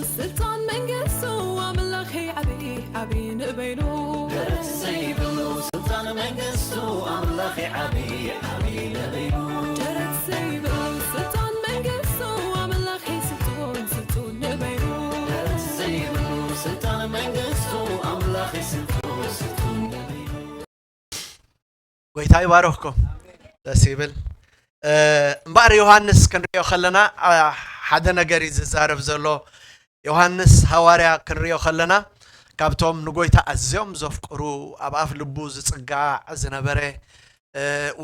ስልጣን መንግስቱ ኣምላኽ ዓብዪ ዓብዪ ንበይኑ። ደስ ዘይብሉ ስልጣን መንግስቱ ኣምላኽ ዓብዪ ዓብዪ ንበይኑ። ደረት ዘይብሉ ስልጣን መንግስቱ ኣምላኽ ስልጡን ስልጡን ንበይኑ። ደረት ዘይብሉ ስልጣን መንግስቱ ኣምላኽ ስልጡን ስልጡን ንበይኑ። ጎይታ ይባረኽኩም። ደስ ይብል። እምበኣር ዮሃንስ ክንሪኦ ከለና ሓደ ነገር እዩ ዝዛረብ ዘሎ። ዮሃንስ ሃዋርያ ክንሪኦ ከለና ካብቶም ንጎይታ ኣዝዮም ዘፍቅሩ፣ ኣብ ኣፍ ልቡ ዝጽጋዕ ዝነበረ፣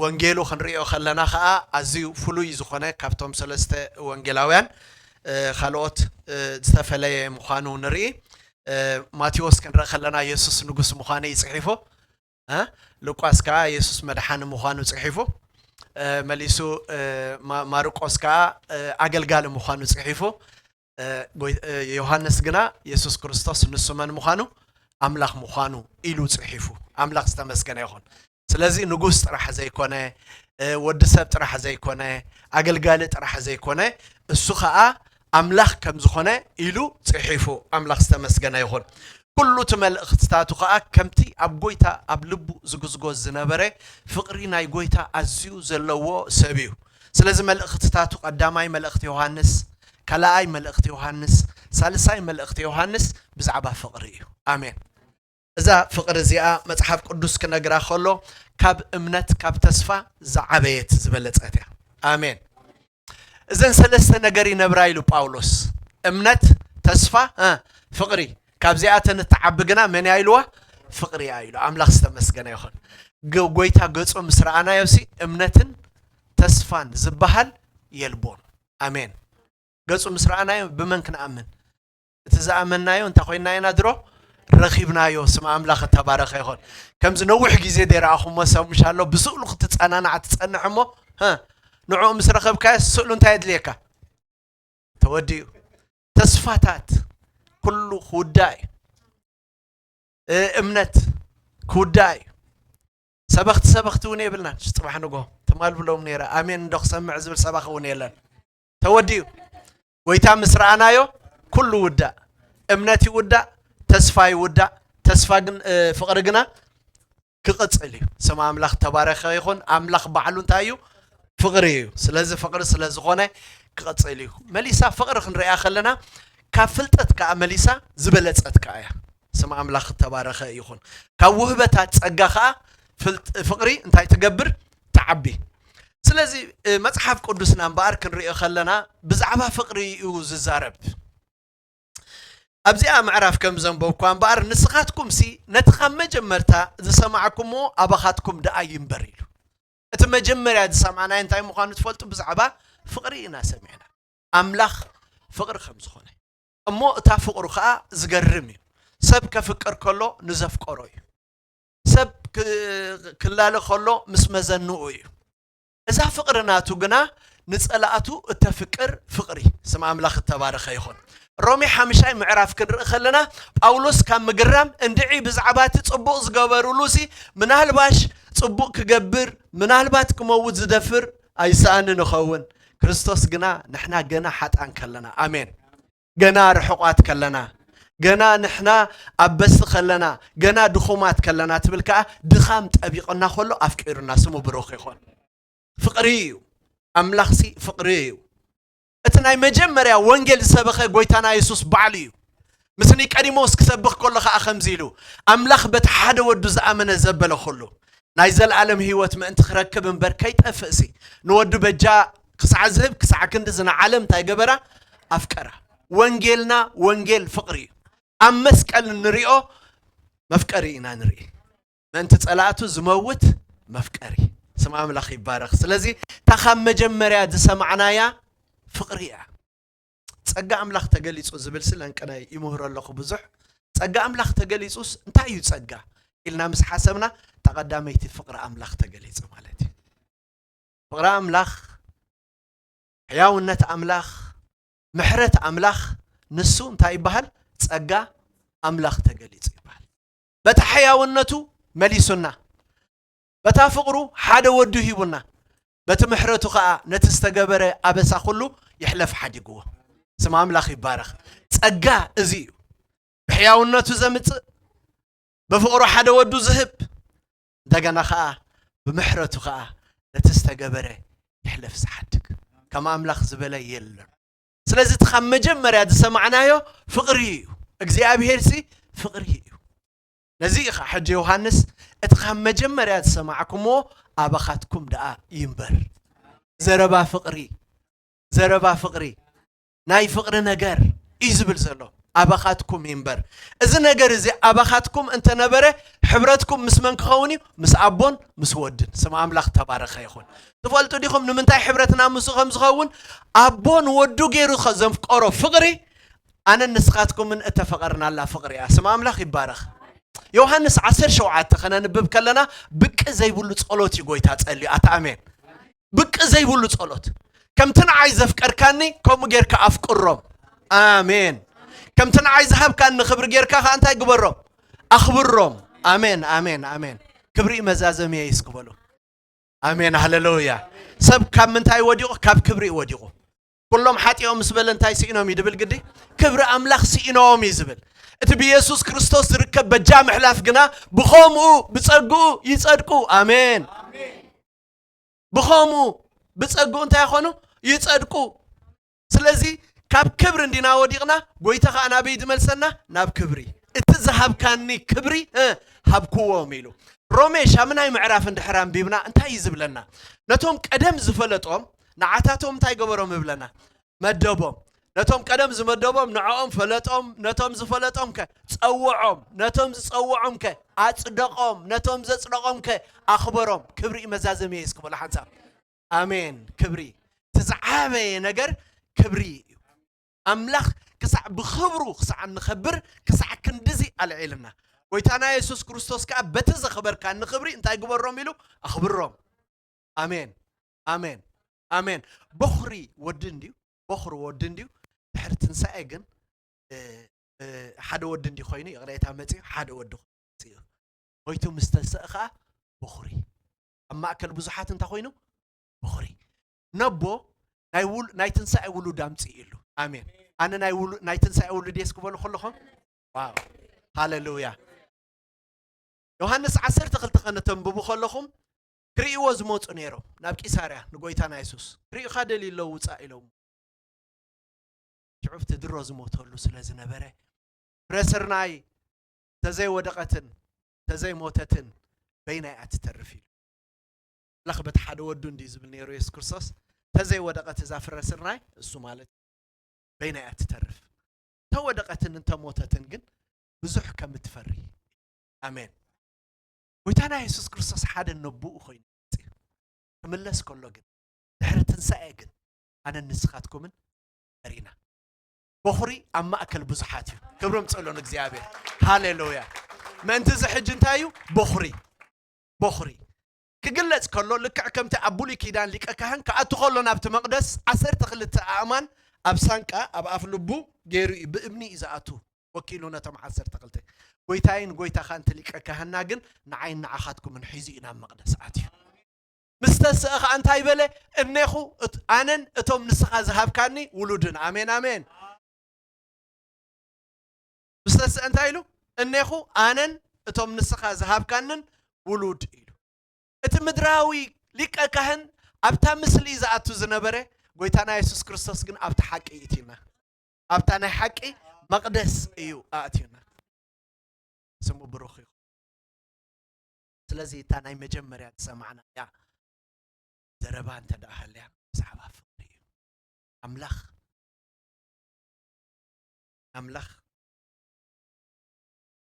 ወንጌሉ ክንሪኦ ከለና ከዓ ኣዝዩ ፍሉይ ዝኾነ፣ ካብቶም ሰለስተ ወንጌላውያን ካልኦት ዝተፈለየ ምዃኑ ንርኢ። ማቴዎስ ክንርኢ ከለና የሱስ ንጉስ ምዃኑ እዩ ጽሒፉ። ሉቃስ ከዓ የሱስ መድሓኒ ምዃኑ ጽሒፉ። መሊሱ ማርቆስ ከዓ ኣገልጋሊ ምዃኑ ጽሒፉ። ዮሃንስ ግና የሱስ ክርስቶስ ንሱ መን ምዃኑ፣ ኣምላኽ ምዃኑ ኢሉ ጽሒፉ። ኣምላኽ ዝተመስገነ ይኹን። ስለዚ ንጉስ ጥራሕ ዘይኮነ፣ ወዲ ሰብ ጥራሕ ዘይኮነ፣ ኣገልጋሊ ጥራሕ ዘይኮነ፣ እሱ ከዓ ኣምላኽ ከም ዝኾነ ኢሉ ጽሒፉ። ኣምላኽ ዝተመስገነ ይኹን። ኩሉ እቲ መልእኽትታቱ ከዓ ከምቲ ኣብ ጎይታ ኣብ ልቡ ዝጉዝጎ ዝነበረ ፍቕሪ ናይ ጎይታ ኣዝዩ ዘለዎ ሰብ እዩ። ስለዚ መልእኽትታቱ ቀዳማይ መልእኽቲ ዮሃንስ፣ ካልኣይ መልእኽቲ ዮሃንስ፣ ሳልሳይ መልእኽቲ ዮሃንስ ብዛዕባ ፍቕሪ እዩ። ኣሜን። እዛ ፍቕሪ እዚኣ መጽሓፍ ቅዱስ ክነግራ ከሎ ካብ እምነት ካብ ተስፋ ዝዓበየት ዝበለጸት እያ። ኣሜን። እዘን ሰለስተ ነገር ይነብራ ኢሉ ጳውሎስ፣ እምነት፣ ተስፋ፣ ፍቕሪ። ካብዚኣተን እትዓቢ ግና መን እያ ኢልዋ? ፍቕሪ እያ ኢሉ። ኣምላኽ ዝተመስገነ ይኹን። ጎይታ ገጹ ምስ ረኣናዮ ሲ እምነትን ተስፋን ዝበሃል የልቦን። ኣሜን። ገጹ ምስ ረኣናዮ ብመን ክንኣምን? እቲ ዝኣመንናዮ እንታይ ኮይንና ኢና ድሮ ረኺብናዮ። ስም ኣምላኽ እተባረኸ ይኹን። ከምዚ ነዊሕ ግዜ ደይረኣኹሞ ሰብ ምሽ ኣሎ ብስእሉ ክትጸናናዕ ትጸንሕ እሞ፣ ንዕኡ ምስ ረኸብካዮ ስእሉ እንታይ የድልየካ? ተወዲኡ። ተስፋታት ኩሉ ክውዳእ እዩ። እምነት ክውዳእ እዩ። ሰበኽቲ ሰበኽቲ እውን የብልናን። ጽባሕ ንጎ ትማል ብሎም ነይረ ኣሜን እንዶ ክሰምዕ ዝብል ሰባኺ እውን የለን። ተወዲኡ። ጎይታ ምስ ረኣናዮ ኩሉ ይውዳእ። እምነት ይውዳእ፣ ተስፋ ይውዳእ። ተስፋ ግን ፍቕሪ ግና ክቕጽል እዩ። ስም ኣምላኽ ተባረኸ ይኹን። ኣምላኽ ባዕሉ እንታይ እዩ? ፍቕሪ እዩ። ስለዚ ፍቕሪ ስለ ዝኾነ ክቕጽል እዩ። መሊሳ ፍቕሪ ክንሪኣ ከለና ካብ ፍልጠት ከዓ መሊሳ ዝበለጸት ከዓ እያ። ስም ኣምላኽ ተባረኸ ይኹን። ካብ ውህበታት ጸጋ ከዓ ፍልጥ- ፍቕሪ እንታይ ትገብር? ትዓቢ። ስለዚ መጽሓፍ ቅዱስና እምበኣር ክንሪኦ ከለና ብዛዕባ ፍቕሪ እዩ ዝዛረብ። ኣብዚኣ ምዕራፍ ከም ዘንበብኳ እምበኣር ንስኻትኩም ሲ ነቲ ካብ መጀመርታ ዝሰማዕኩምዎ ኣባኻትኩም ደኣ ይንበር ኢሉ። እቲ መጀመርያ ዝሰማዕናዮ እንታይ ምዃኑ ትፈልጡ? ብዛዕባ ፍቕሪ ኢና ሰሚዕና። ኣምላኽ ፍቕሪ ከም ዝኾነ እሞ እታ ፍቕሩ ከዓ ዝገርም እዩ። ሰብ ከፍቅር ከሎ ንዘፍቀሮ እዩ። ሰብ ክላለ ከሎ ምስ መዘንኡ እዩ። እዛ ፍቕሪ ናቱ ግና ንጸላእቱ እተፍቅር ፍቕሪ። ስም ኣምላኽ እተባረኸ ይኹን። ሮሜ ሓምሻይ ምዕራፍ ክንርኢ ከለና ጳውሎስ ካብ ምግራም እንድዒ ብዛዕባ እቲ ጽቡቕ ዝገበሩሉ ሲ ምናልባሽ ጽቡቕ ክገብር ምናልባት ክመውት ዝደፍር ኣይሰኣንን እኸውን። ክርስቶስ ግና ንሕና ገና ሓጣን ከለና፣ ኣሜን፣ ገና ርሑቓት ከለና፣ ገና ንሕና ኣበስቲ ከለና፣ ገና ድኹማት ከለና ትብል ከኣ ድኻም ጠቢቕና ከሎ ኣፍቂሩና። ስሙ ብሩኽ ይኹን። ፍቕሪ እዩ። ኣምላኽሲ ፍቕሪ እዩ። እቲ ናይ መጀመርያ ወንጌል ዝሰበኸ ጎይታና የሱስ ባዕሉ እዩ። ምስ ኒቀዲሞስ ክሰብኽ ከሎ ኸኣ ከምዚ ኢሉ፣ ኣምላኽ በቲ ሓደ ወዱ ዝኣመነ ዘበለ ኹሉ ናይ ዘለኣለም ህይወት ምእንቲ ክረክብ እምበር ከይጠፍእሲ ንወዱ በጃ ክሳዕ ዝህብ ክሳዕ ክንዲ ዝነዓለም እንታይ ገበራ ኣፍቀራ። ወንጌልና ወንጌል ፍቕሪ እዩ። ኣብ መስቀል እንሪኦ መፍቀሪ ኢና ንርኢ። ምእንቲ ጸላእቱ ዝመውት መፍቀሪ። ስም ኣምላኽ ይባረኽ። ስለዚ እታ ካብ መጀመርያ ዝሰማዕናያ ፍቕሪ እያ። ጸጋ ኣምላኽ ተገሊጹ ዝብል ስለ እንቀናይ ይምህሮ ኣለኹ ብዙሕ። ጸጋ ኣምላኽ ተገሊጹስ እንታይ እዩ ጸጋ ኢልና ምስ ሓሰብና እታ ቀዳመይቲ ፍቕሪ ኣምላኽ ተገሊጹ ማለት እዩ። ፍቕሪ ኣምላኽ፣ ሕያውነት ኣምላኽ፣ ምሕረት ኣምላኽ ንሱ እንታይ ይበሃል? ጸጋ ኣምላኽ ተገሊጹ ይበሃል። በታ ሕያውነቱ መሊሱና፣ በታ ፍቕሩ ሓደ ወዱ ሂቡና፣ በቲ ምሕረቱ ኸኣ ነቲ ዝተገበረ ኣበሳ ኩሉ ይሕለፍ ሓዲግዎ። ስም ኣምላኽ ይባረኽ። ጸጋ እዚ እዩ። ብሕያውነቱ ዘምጽእ፣ ብፍቕሩ ሓደ ወዱ ዝህብ፣ እንደገና ኸኣ ብምሕረቱ ኸኣ ነቲ ዝተገበረ ይሕለፍ ዝሓድግ። ከም ኣምላኽ ዝበለ የለን። ስለዚ እቲ ካብ መጀመርያ ዝሰማዕናዮ ፍቕሪ እዩ። እግዚኣብሄርሲ ፍቕሪ እዩ። ነዚ እዩ ኸዓ ሕጂ ዮሃንስ እቲ ካብ መጀመርያ ዝሰማዕኩምዎ ኣባኻትኩም ደኣ ይንበር። ዘረባ ፍቕሪ፣ ዘረባ ፍቕሪ፣ ናይ ፍቕሪ ነገር እዩ ዝብል ዘሎ። ኣባኻትኩም ይንበር። እዚ ነገር እዚ ኣባኻትኩም እንተነበረ ሕብረትኩም ምስ መን ክኸውን እዩ? ምስ ኣቦን ምስ ወድን። ስም ኣምላኽ ተባረኸ ይኹን። ትፈልጡ ዲኹም ንምንታይ ሕብረትና ምስኡ ከም ዝኸውን? ኣቦ ንወዱ ገይሩ ከ ዘፍቀሮ ፍቕሪ ኣነን ንስኻትኩምን እተፈቐርናላ ፍቕሪ እያ። ስም ኣምላኽ ይባረኽ። ዮሃንስ ዓሰርተ ሸውዓተ ከነንብብ ከለና ብቂ ዘይብሉ ጸሎት እዩ ጎይታ ጸልዩ። ኣታ ኣሜን። ብቂ ዘይብሉ ጸሎት። ከምቲ ንዓይ ዘፍቀርካኒ ከምኡ ጌርካ ኣፍቅሮም። ኣሜን። ከምቲ ንዓይ ዝሃብካኒ ክብሪ ጌርካ ከኣ እንታይ ግበሮም? ኣኽብሮም። ኣሜን፣ ኣሜን፣ ኣሜን። ክብሪ መዛዘሚ የስክበሉ። ኣሜን፣ ሃሌሉያ። ሰብ ካብ ምንታይ ወዲቑ? ካብ ክብሪ እዩ ወዲቑ። ኩሎም ሓጢኦም ምስ በለ እንታይ ስኢኖም እዩ ድብል ግዲ? ክብሪ ኣምላኽ ስኢኖም እዩ ዝብል። እቲ ብየሱስ ክርስቶስ ዝርከብ በጃ ምሕላፍ ግና ብኸምኡ ብጸግኡ ይጸድቁ። ኣሜን። ብኸምኡ ብጸግኡ እንታይ ይኾኑ? ይጸድቁ። ስለዚ ካብ ክብሪ እንዲና ወዲቕና፣ ጎይታ ኸኣ ናበይ ዝመልሰና? ናብ ክብሪ። እቲ ዝሃብካኒ ክብሪ፣ እ፣ ሃብክዎም ኢሉ። ሮሜ ሻምናይ ምዕራፍ እንድሕር ኣንቢብና እንታይ እዩ ዝብለና? ነቶም ቀደም ዝፈለጦም ንዓታቶም እንታይ ገበሮም ይብለና? መደቦም። ነቶም ቀደም ዝመደቦም ንዕኦም ፈለጦም፣ ነቶም ዝፈለጦም ከ ጸውዖም፣ ነቶም ዝጸውዖም ከ ኣጽደቖም፣ ነቶም ዘጽደቖም ከ ኣኽበሮም። ክብሪ እዩ መዛዘሚ የስክበሉ ሓንሳብ። ኣሜን። ክብሪ። እቲ ዝዓበየ ነገር ክብሪ እዩ። ኣምላኽ ክሳዕ ብኽብሩ ክሳዕ እንኸብር ክሳዕ ክንድዚ ኣልዒልና። ጎይታና የሱስ ክርስቶስ ከኣ በቲ ዘኽበርካኒ ክብሪ እንታይ ግበሮም ኢሉ? ኣኽብሮም። ኣሜን። ኣሜን። ኣሜን። በኹሪ ወዲ እንድዩ። በኹሪ ወዲ እንድዩ። ድሕሪ ትንሳኤ ግን፣ እ፣ እ፣ ሓደ ወዲ እንዲ ኮይኑ፣ ይቕሬታ መጺኡ፣ ሓደ ወዲ ኮይኑ መጺኡ። ሞይቱ ምስ ተንስአ ኸኣ በኹሪ። ኣብ ማእከል ብዙሓት እንታይ ኮይኑ? በኹሪ። ነቦ ናይ ውል-፣ ናይ ትንሳኤ ውሉድ ኣምጽእ ኢሉ። ኣሜን። ኣነ ናይ ውሉ-፣ ናይ ትንሳኤ ውሉድ እየ እስክበሉ ከለኹም? ዋው። ሃሌሉያ። ዮሃንስ ዓሰርተ ክልተ ከነተንብቡ ከለኹም፣ ክርእይዎ ዝመጹ ነይሮም ናብ ቂሳርያ ንጎይታና የሱስ። ክርእዩኻ ደልዩ ኣለዉ፣ ውጻእ ኢሎም። ሽዑ እቲ ድሮ ዝሞተሉ ስለ ዝነበረ፣ ፍረ ስርናይ ተዘይወደቐትን ተዘይሞተትን በይናይ እያ ትተርፍ ኢሉ። ኣምላኽ በቲ ሓደ ወዱ እንድዩ ዝብል ነይሩ የሱስ ክርስቶስ። ተዘይወደቐት እዛ ፍረ ስርናይ፣ እሱ ማለት እዩ፣ በይናይ እያ ትተርፍ። እንተወደቐትን እንተሞተትን ግን ብዙሕ ከም እትፈሪ። ኣሜን። ጎይታና የሱስ ክርስቶስ ሓደ ነቦኡ ኮይኑ መጺኡ። ክምለስ ከሎ ግን፣ ድሕሪ ትንሳኤ ግን፣ ኣነን ንስኻትኩምን ፈሪና። በኹሪ ኣብ ማእከል ብዙሓት እዩ። ክብሪ ኣምጽእሉ ንእግዚኣብሔር። ሃሌሉያ። ምእንቲ እዚ ሕጂ እንታይ እዩ? በኹሪ። በኹሪ። ክግለጽ ከሎ፣ ልክዕ ከምቲ ኣብ ብሉይ ኪዳን ሊቀ ካህን ክኣቱ ከሎ ናብቲ መቕደስ ዓሰርተ ክልተ ኣእማን ኣብ ሳንቃ፣ ኣብ ኣፍ ልቡ ገይሩ እዩ፣ ብእምኒ እዩ ዝኣቱ። ወኪሉ ነቶም ዓሰርተ ክልተ። ጎይታይን ጎይታኻን እቲ ሊቀ ካህንና ግን ንዓይን ንዓኻትኩምን ሒዙ እዩ ናብ መቕደስ ኣትዩ። ምስ ተስአ ኸኣ እንታይ በለ? እኔኹ እት-፣ ኣነን እቶም ንስኻ ዝሃብካኒ ውሉድን። ኣሜን፣ ኣሜን። ምስ ተስአ እንታይ ኢሉ? እኔኹ ኣነን እቶም ንስኻ ዝሃብካንን ውሉድ ኢሉ። እቲ ምድራዊ ሊቀ ካህን ኣብታ ምስሊ ዝኣቱ ዝነበረ፣ ጎይታና የሱስ ክርስቶስ ግን ኣብቲ ሓቂ ይእትዩና። ኣብታ ናይ ሓቂ መቕደስ እዩ ኣእትዩና። ስሙ ብሩኽ ይኹን። ስለዚ እታ ናይ መጀመርያ ዝሰማዕናያ ዘረባ እንተ ደኣ ሃልያ ብዛዕባ ፍቕሪ እዩ። ኣምላኽ፣ ኣምላኽ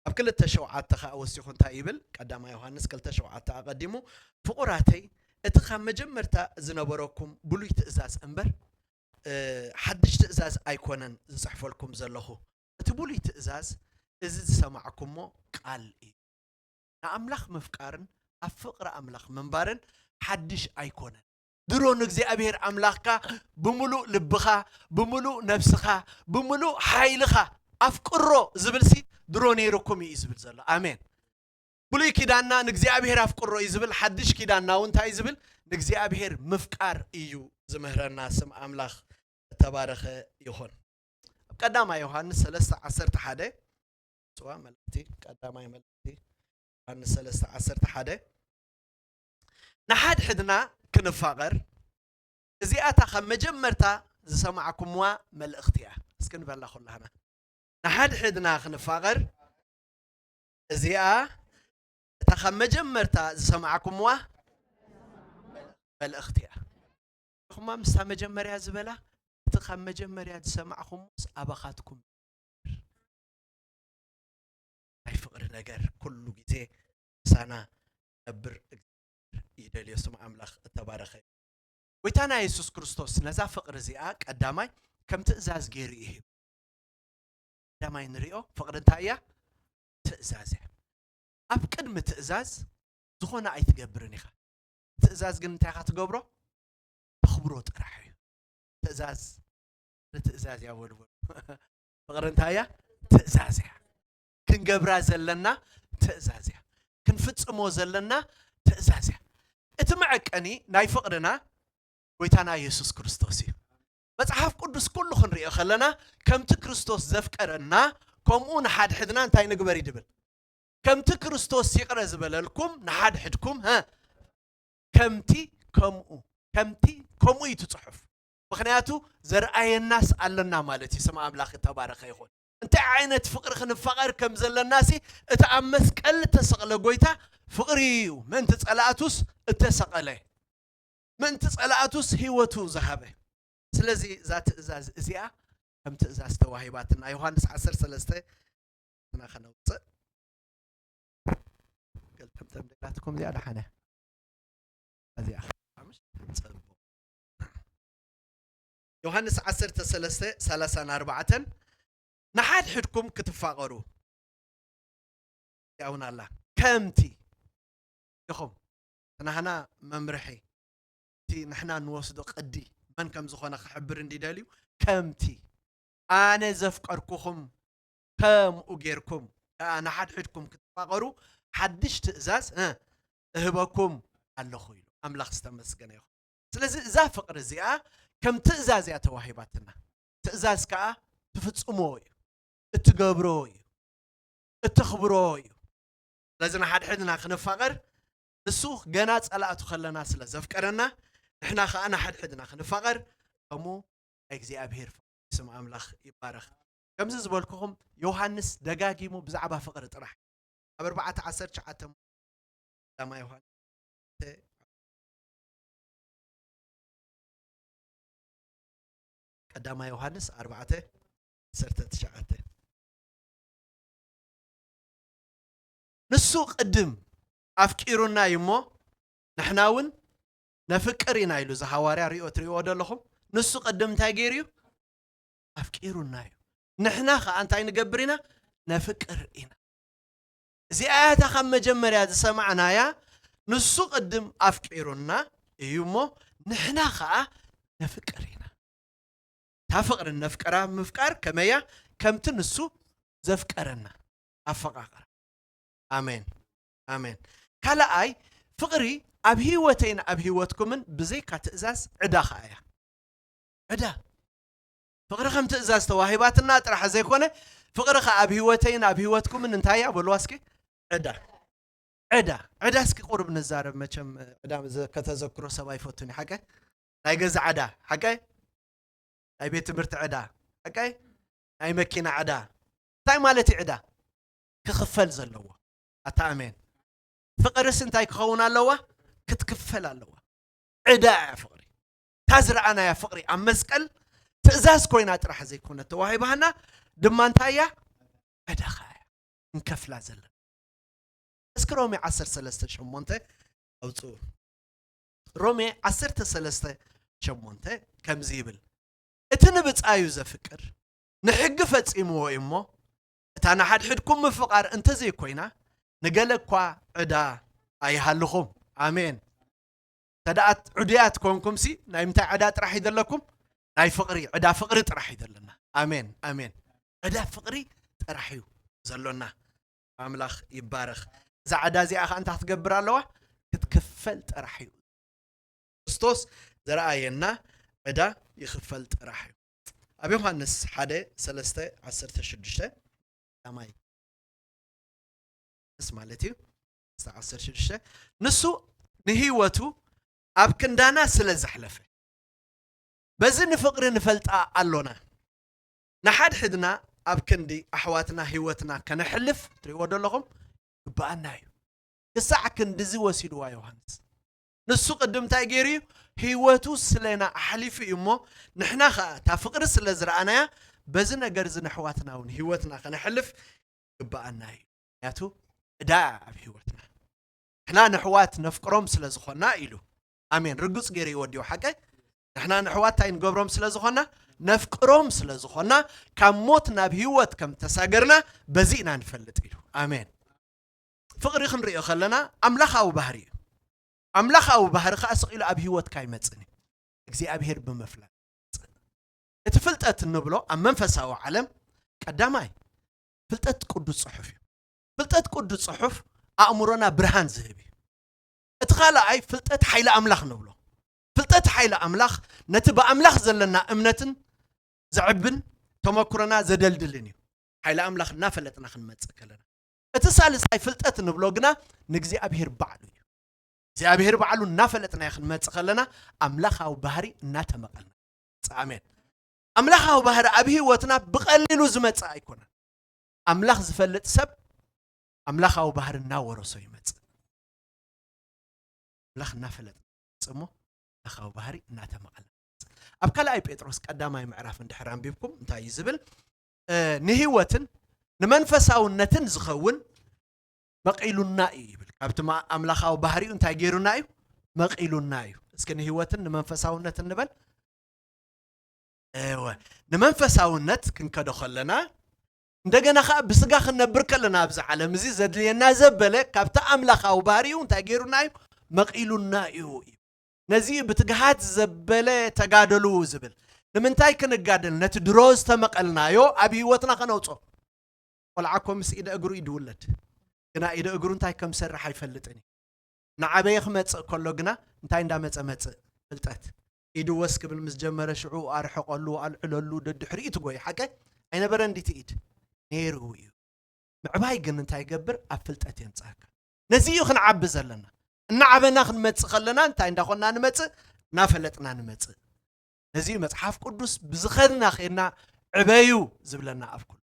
ኣብ ክልተ ሸውዓተ ኸኣ ወሲኹ እንታይ ይብል? ቀዳማይ ዮሃንስ ክልተ ሸውዓተ ኣቐዲሙ፣ ፍቑራተይ፣ እቲ ካብ መጀመርታ ዝነበረኩም ብሉይ ትእዛዝ እምበር፣ እ፣ ሓድሽ ትእዛዝ ኣይኮነን ዝጽሕፈልኩም ዘለኹ። እቲ ብሉይ ትእዛዝ እዚ ዝሰማዕኩሞ ቃል እዩ። ንኣምላኽ ምፍቃርን ኣብ ፍቕሪ ኣምላኽ ምንባርን ሓድሽ ኣይኮነን። ድሮ ንእግዚኣብሔር ኣምላኽካ ብምሉእ ልብኻ፣ ብምሉእ ነብስኻ፣ ብምሉእ ሓይልኻ ኣፍቅሮ ዝብልሲ ድሮ ነይርኩም እዩ ዝብል ዘሎ። ኣሜን። ብሉይ ኪዳንና ንእግዚኣብሔር ኣፍቅሮ እዩ ዝብል፣ ሓድሽ ኪዳንና እውን እንታይ እዩ ዝብል? ንእግዚኣብሔር ምፍቃር እዩ ዝምህረና። ስም ኣምላኽ እተባረኸ ይኹን። ኣብ ቀዳማይ ዮሃንስ ሰለስተ ዓሰርተ ሓደ፣ ጽዋ መልእኽቲ፣ ቀዳማይ መልእኽቲ ዮሃንስ ሰለስተ ዓሰርተ ሓደ፣ ንሓድሕድና ክንፋቐር፣ እዚኣ እታ ካብ መጀመርታ ዝሰማዕኩምዋ መልእኽቲ እያ። እስኪ ንበላ ኩላህና። ንሓድሕድና ክንፋቐር፣ እዚኣ እታ ካብ መጀመርታ ዝሰማዕኩምዋ መልእኽቲ እያ። ኢኹማ ምስታ መጀመርያ ዝበላ፣ እቲ ካብ መጀመርያ ዝሰማዕኩምስ ኣባኻትኩም። ናይ ፍቕሪ ነገር ኩሉ ግዜ ምሳና ነብር ይደልዮ። ስም ኣምላኽ እተባረኸ እዩ። ጎይታና የሱስ ክርስቶስ ነዛ ፍቕሪ እዚኣ ቀዳማይ ከም ትእዛዝ ገይሩ እዩ ሂቡ። ቀዳማይ ንሪኦ ፍቕሪ እንታይ እያ? ትእዛዝ እያ። ኣብ ቅድሚ ትእዛዝ ዝኾነ ኣይትገብርን ኢኻ። ትእዛዝ ግን እንታይ ኢኻ ትገብሮ? ተኽብሮ ጥራሕ እዩ። ትእዛዝ ንትእዛዝ እያ በሉ በሉ። ፍቕሪ እንታይ እያ? ትእዛዝ እያ። ክንገብራ ዘለና ትእዛዝ እያ። ክንፍጽሞ ዘለና ትእዛዝ እያ። እቲ መዐቀኒ ናይ ፍቕርና ጎይታና የሱስ ክርስቶስ እዩ። መጽሓፍ ቅዱስ ኩሉ ክንሪኦ ከለና ከምቲ ክርስቶስ ዘፍቀረና ከምኡ ንሓድሕድና እንታይ ንግበር እዩ ድብል? ከምቲ ክርስቶስ ይቕረ ዝበለልኩም ንሓድሕድኩም ሀ ከምቲ ከምኡ ከምቲ ከምኡ እዩ እቲ ጽሑፍ። ምኽንያቱ ዘርኣየናስ ኣለና ማለት እዩ። ስም ኣምላኽ እተባረኸ ይኹን። እንታይ ዓይነት ፍቕሪ ክንፋቐር ከም ዘለናሲ እቲ ኣብ መስቀል እተሰቕለ ጎይታ ፍቕሪ እዩ። ምእንቲ ጸላእቱስ እተሰቐለ፣ ምእንቲ ጸላእቱስ ህይወቱ ዝሃበ። ስለዚ እዛ ትእዛዝ እዚኣ ከም ትእዛዝ ተዋሂባትና። ዮሃንስ ዓሰርተ ሰለስተ ና ከነውፅእ ገልተምተም ደጋትኩም እዚኣ ደሓነ እዚኣ ጽቡቕ። ዮሃንስ ዓሰርተ ሰለስተ ሰላሳ ኣርባዕተን ንሓድሕድኩም ክትፋቐሩ ያውን ኣላ ከምቲ ኢኹም ናህና መምርሒ እቲ ንሕና እንወስዶ ቅዲ መን ከም ዝኾነ ክሕብር እንዲደልዩ ከምቲ ኣነ ዘፍቀርኩኹም ከምኡ ጌርኩም ከኣ ንሓድሕድኩም ክትፋቐሩ ሓድሽ ትእዛዝ እ እህበኩም ኣለኹ ኢሉ። ኣምላኽ ዝተመስገነ ይኹን። ስለዚ እዛ ፍቕሪ እዚኣ ከም ትእዛዝ እያ ተዋሂባትና። ትእዛዝ ከኣ ትፍጽሞ እዩ፣ እትገብሮ እዩ፣ እተኽብሮ እዩ። ስለዚ ንሓድሕድና ክንፋቐር ንሱ ገና ጸላእቱ ከለና ስለ ዘፍቀረና ንሕና ከኣ ንሓድሕድና ክንፋቐር ከምኡ ናይ እግዚኣብሔር ፍቕሪ ስም ኣምላኽ ይባረኽ። ከምዚ ዝበልኩኹም ዮሃንስ ደጋጊሙ ብዛዕባ ፍቕሪ ጥራሕ ኣብ ኣርባዕተ ዓሰርተ ትሽዓተ ቀዳማይ ዮሃንስ ቀዳማይ ዮሃንስ ኣርባዕተ ዓሰርተ ትሽዓተ ንሱ ቅድም ኣፍቂሩና እዩ እሞ ንሕና እውን ነፍቅር ኢና ኢሉ። እዚ ሃዋርያ ሪኦ ትሪእዎ ዘለኹም ንሱ ቅድም እንታይ ገይሩ እዩ? ኣፍቂሩና እዩ። ንሕና ከዓ እንታይ ንገብር ኢና? ነፍቅር ኢና። እዚኣ እታ ካብ መጀመርያ ዝሰማዕናያ ንሱ ቅድም ኣፍቂሩና እዩ እሞ ንሕና ከዓ ነፍቅር ኢና። እታ ፍቕሪ ነፍቀራ ምፍቃር ከመያ ከምቲ ንሱ ዘፍቀረና ኣፈቃቅራ። ኣሜን ኣሜን። ካልኣይ ፍቕሪ ኣብ ህይወተይን ኣብ ህይወትኩምን ብዘይካ ትእዛዝ ዕዳ ኸኣ እያ። ዕዳ ፍቕሪ ከም ትእዛዝ ተዋሂባትና ጥራሕ ዘይኮነ ፍቕሪ ኸኣ ኣብ ህይወተይን ኣብ ህይወትኩምን እንታይ እያ በልዋ እስኪ። ዕዳ ዕዳ ዕዳ እስኪ ቁርብ ንዛረብ። መቸም ዕዳ ከተዘክሮ ሰብ ኣይፈቱን እዩ ሓቀ ናይ ገዛ ዕዳ ሓቀ ናይ ቤት ትምህርቲ ዕዳ ሓቀ ናይ መኪና ዕዳ እንታይ ማለት እዩ ዕዳ ክኽፈል ዘለዎ ኣታ ኣሜን ፍቕርስ እንታይ ክኸውን ኣለዋ ክትክፈል ኣለዋ ዕዳ እያ ፍቕሪ እታ ዝረኣናያ ፍቕሪ ኣብ መስቀል ትእዛዝ ኮይና ጥራሕ ዘይኮነ ተዋሂባህና ድማ እንታይ እያ ዕዳኻ እያ እንከፍላ ዘለና እስኪ ሮሜ ዓሰርተ ሰለስተ ሸሞንተ ኣውፅኡ ሮሜ ዓሰርተ ሰለስተ ሸሞንተ ከምዚ ይብል እቲ ንብፃዩ ዘፍቅር ንሕጊ ፈፂምዎ እዩ እሞ እታ ንሓድሕድኩም ምፍቓር እንተዘይኮይና ንገለ እኳ ዕዳ ኣይሃልኹም ኣሜን ተደኣ ዕዱያት ኮንኩምሲ ናይ ምንታይ ዕዳ ጥራሕ እዩ ዘለኩም ናይ ፍቕሪ ዕዳ ፍቕሪ ጥራሕ እዩ ዘለና ኣሜን ኣሜን ዕዳ ፍቕሪ ጥራሕ እዩ ዘሎና ኣምላኽ ይባረኽ እዛ ዕዳ እዚኣ ከዓ እንታይ ክትገብር ኣለዋ ክትክፈል ጥራሕ እዩ ክርስቶስ ዘረኣየና ዕዳ ይኽፈል ጥራሕ እዩ ኣብ ዮሃንስ ሓደ ሰለስተ ዓሰርተ ሽዱሽተ ቀዳማይ ስ ማለት እዩ። ዓሰርተ ሽዱሽተ ንሱ ንህይወቱ ኣብ ክንዳና ስለ ዘሕለፈ በዚ ንፍቕሪ ንፈልጣ ኣሎና። ንሓድሕድና ኣብ ክንዲ ኣሕዋትና ህይወትና ከነሕልፍ ትሪእዎ ደለኹም ግብኣና እዩ። ክሳዕ ክንድዚ ወሲድዋ ዮሃንስ። ንሱ ቅድም እንታይ ገይሩ እዩ? ህይወቱ ስለና ኣሕሊፉ እዩ እሞ ንሕና ኸዓ እታ ፍቕሪ ስለ ዝረኣናያ በዚ ነገር እዚ ንኣሕዋትና እውን ህይወትና ከነሕልፍ ግብኣና እዩ። ምክንያቱ ዕዳ ኣብ ህይወትና ንሕና ንኣሕዋት ነፍቅሮም ስለ ዝኾና ኢሉ። ኣሜን። ርግጽ ገይሩ ይወዲኡ ሓቀ ንሕና ንኣሕዋት እንታይ ንገብሮም ስለ ዝኾና ነፍቅሮም ስለ ዝኾና ካብ ሞት ናብ ህይወት ከም ተሳገርና በዚ ኢና ንፈልጥ ኢሉ። ኣሜን። ፍቕሪ ክንሪኦ ከለና ኣምላኻዊ ባህሪ እዩ። ኣምላኻዊ ባህሪ ከዓ ስቕ ኢሉ ኣብ ህይወትካ ኣይመጽእን እዩ። እግዚኣብሄር ብምፍላጥ እቲ ፍልጠት እንብሎ ኣብ መንፈሳዊ ዓለም ቀዳማይ ፍልጠት ቅዱስ ጽሑፍ እዩ። ፍልጠት ቅዱስ ጽሑፍ ኣእምሮና ብርሃን ዝህብ እዩ። እቲ ካልኣይ ፍልጠት ሓይሊ ኣምላኽ ንብሎ። ፍልጠት ሓይሊ ኣምላኽ ነቲ ብኣምላኽ ዘለና እምነትን ዘዕብን ተመክሮና ዘደልድልን እዩ። ሓይሊ ኣምላኽ እናፈለጥና ክንመጽእ ከለና እቲ ሳልሳይ ፍልጠት ንብሎ ግና ንእግዚኣብሔር ባዕሉ እዩ። እግዚኣብሔር ባዕሉ እናፈለጥናዮ ክንመጽእ ከለና ኣምላኻዊ ባህሪ እናተመቐልና። ኣሜን። ኣምላኻዊ ባህሪ ኣብ ህይወትና ብቐሊሉ ዝመጽእ ኣይኮነን። ኣምላኽ ዝፈልጥ ሰብ ኣምላኻዊ ባህሪ እናወረሶ ይመጽእ። ኣምላኽ እናፈለጥ እሞ ኣምላኻዊ ባህሪ እናተመቐለ። ኣብ ካልኣይ ጴጥሮስ ቀዳማይ ምዕራፍ እንድሕር ኣንቢብኩም እንታይ እዩ ዝብል? ንህይወትን ንመንፈሳውነትን ዝኸውን መቒሉና እዩ ይብል። ካብቲ ኣምላኻዊ ባህሪኡ እንታይ ገይሩና እዩ? መቒሉና እዩ። እስኪ ንህይወትን ንመንፈሳውነትን ንበል። እወ፣ ንመንፈሳውነት ክንከዶ ከለና እንደገና ከዓ ብስጋ ክንነብር ከለና ኣብዚ ዓለም እዚ ዘድልየና ዘበለ ካብቲ ኣምላኻዊ ባህሪኡ እንታይ ገይሩና እዩ? መቒሉና እዩ እዩ። ነዚ እዩ ብትግሃት ዘበለ ተጋደሉ ዝብል። ንምንታይ ክንጋደል? ነቲ ድሮ ዝተመቐልናዮ ኣብ ህይወትና ከነውፅኦ። ቆልዓ እኮ ምስ ኢደ እግሩ እዩ ድውለድ። ግና ኢደ እግሩ እንታይ ከም ዝሰርሕ ኣይፈልጥን እዩ። እናዓበየ ክመጽእ ከሎ ግና እንታይ እንዳመጸ መጽእ? ፍልጠት። ኢዱ ወስ ክብል ምስ ጀመረ ሽዑ ኣርሕቐሉ፣ ኣልዕለሉ፣ ደድሕሪኡ ትጎይ። ሓቀ ኣይነበረ እንዲቲ ኢድ? ነይሩ እዩ። ምዕባይ ግን እንታይ ይገብር? ኣብ ፍልጠት የምጽኣካ። ነዚ እዩ ክንዓቢ ዘለና። እናዓበና ክንመጽእ ከለና እንታይ እንዳኾንና ንመጽእ? እናፈለጥና ንመጽእ። ነዚ እዩ መጽሓፍ ቅዱስ ብዝኸድና ኸድና ዕበዩ ዝብለና ኣብ ኩሉ።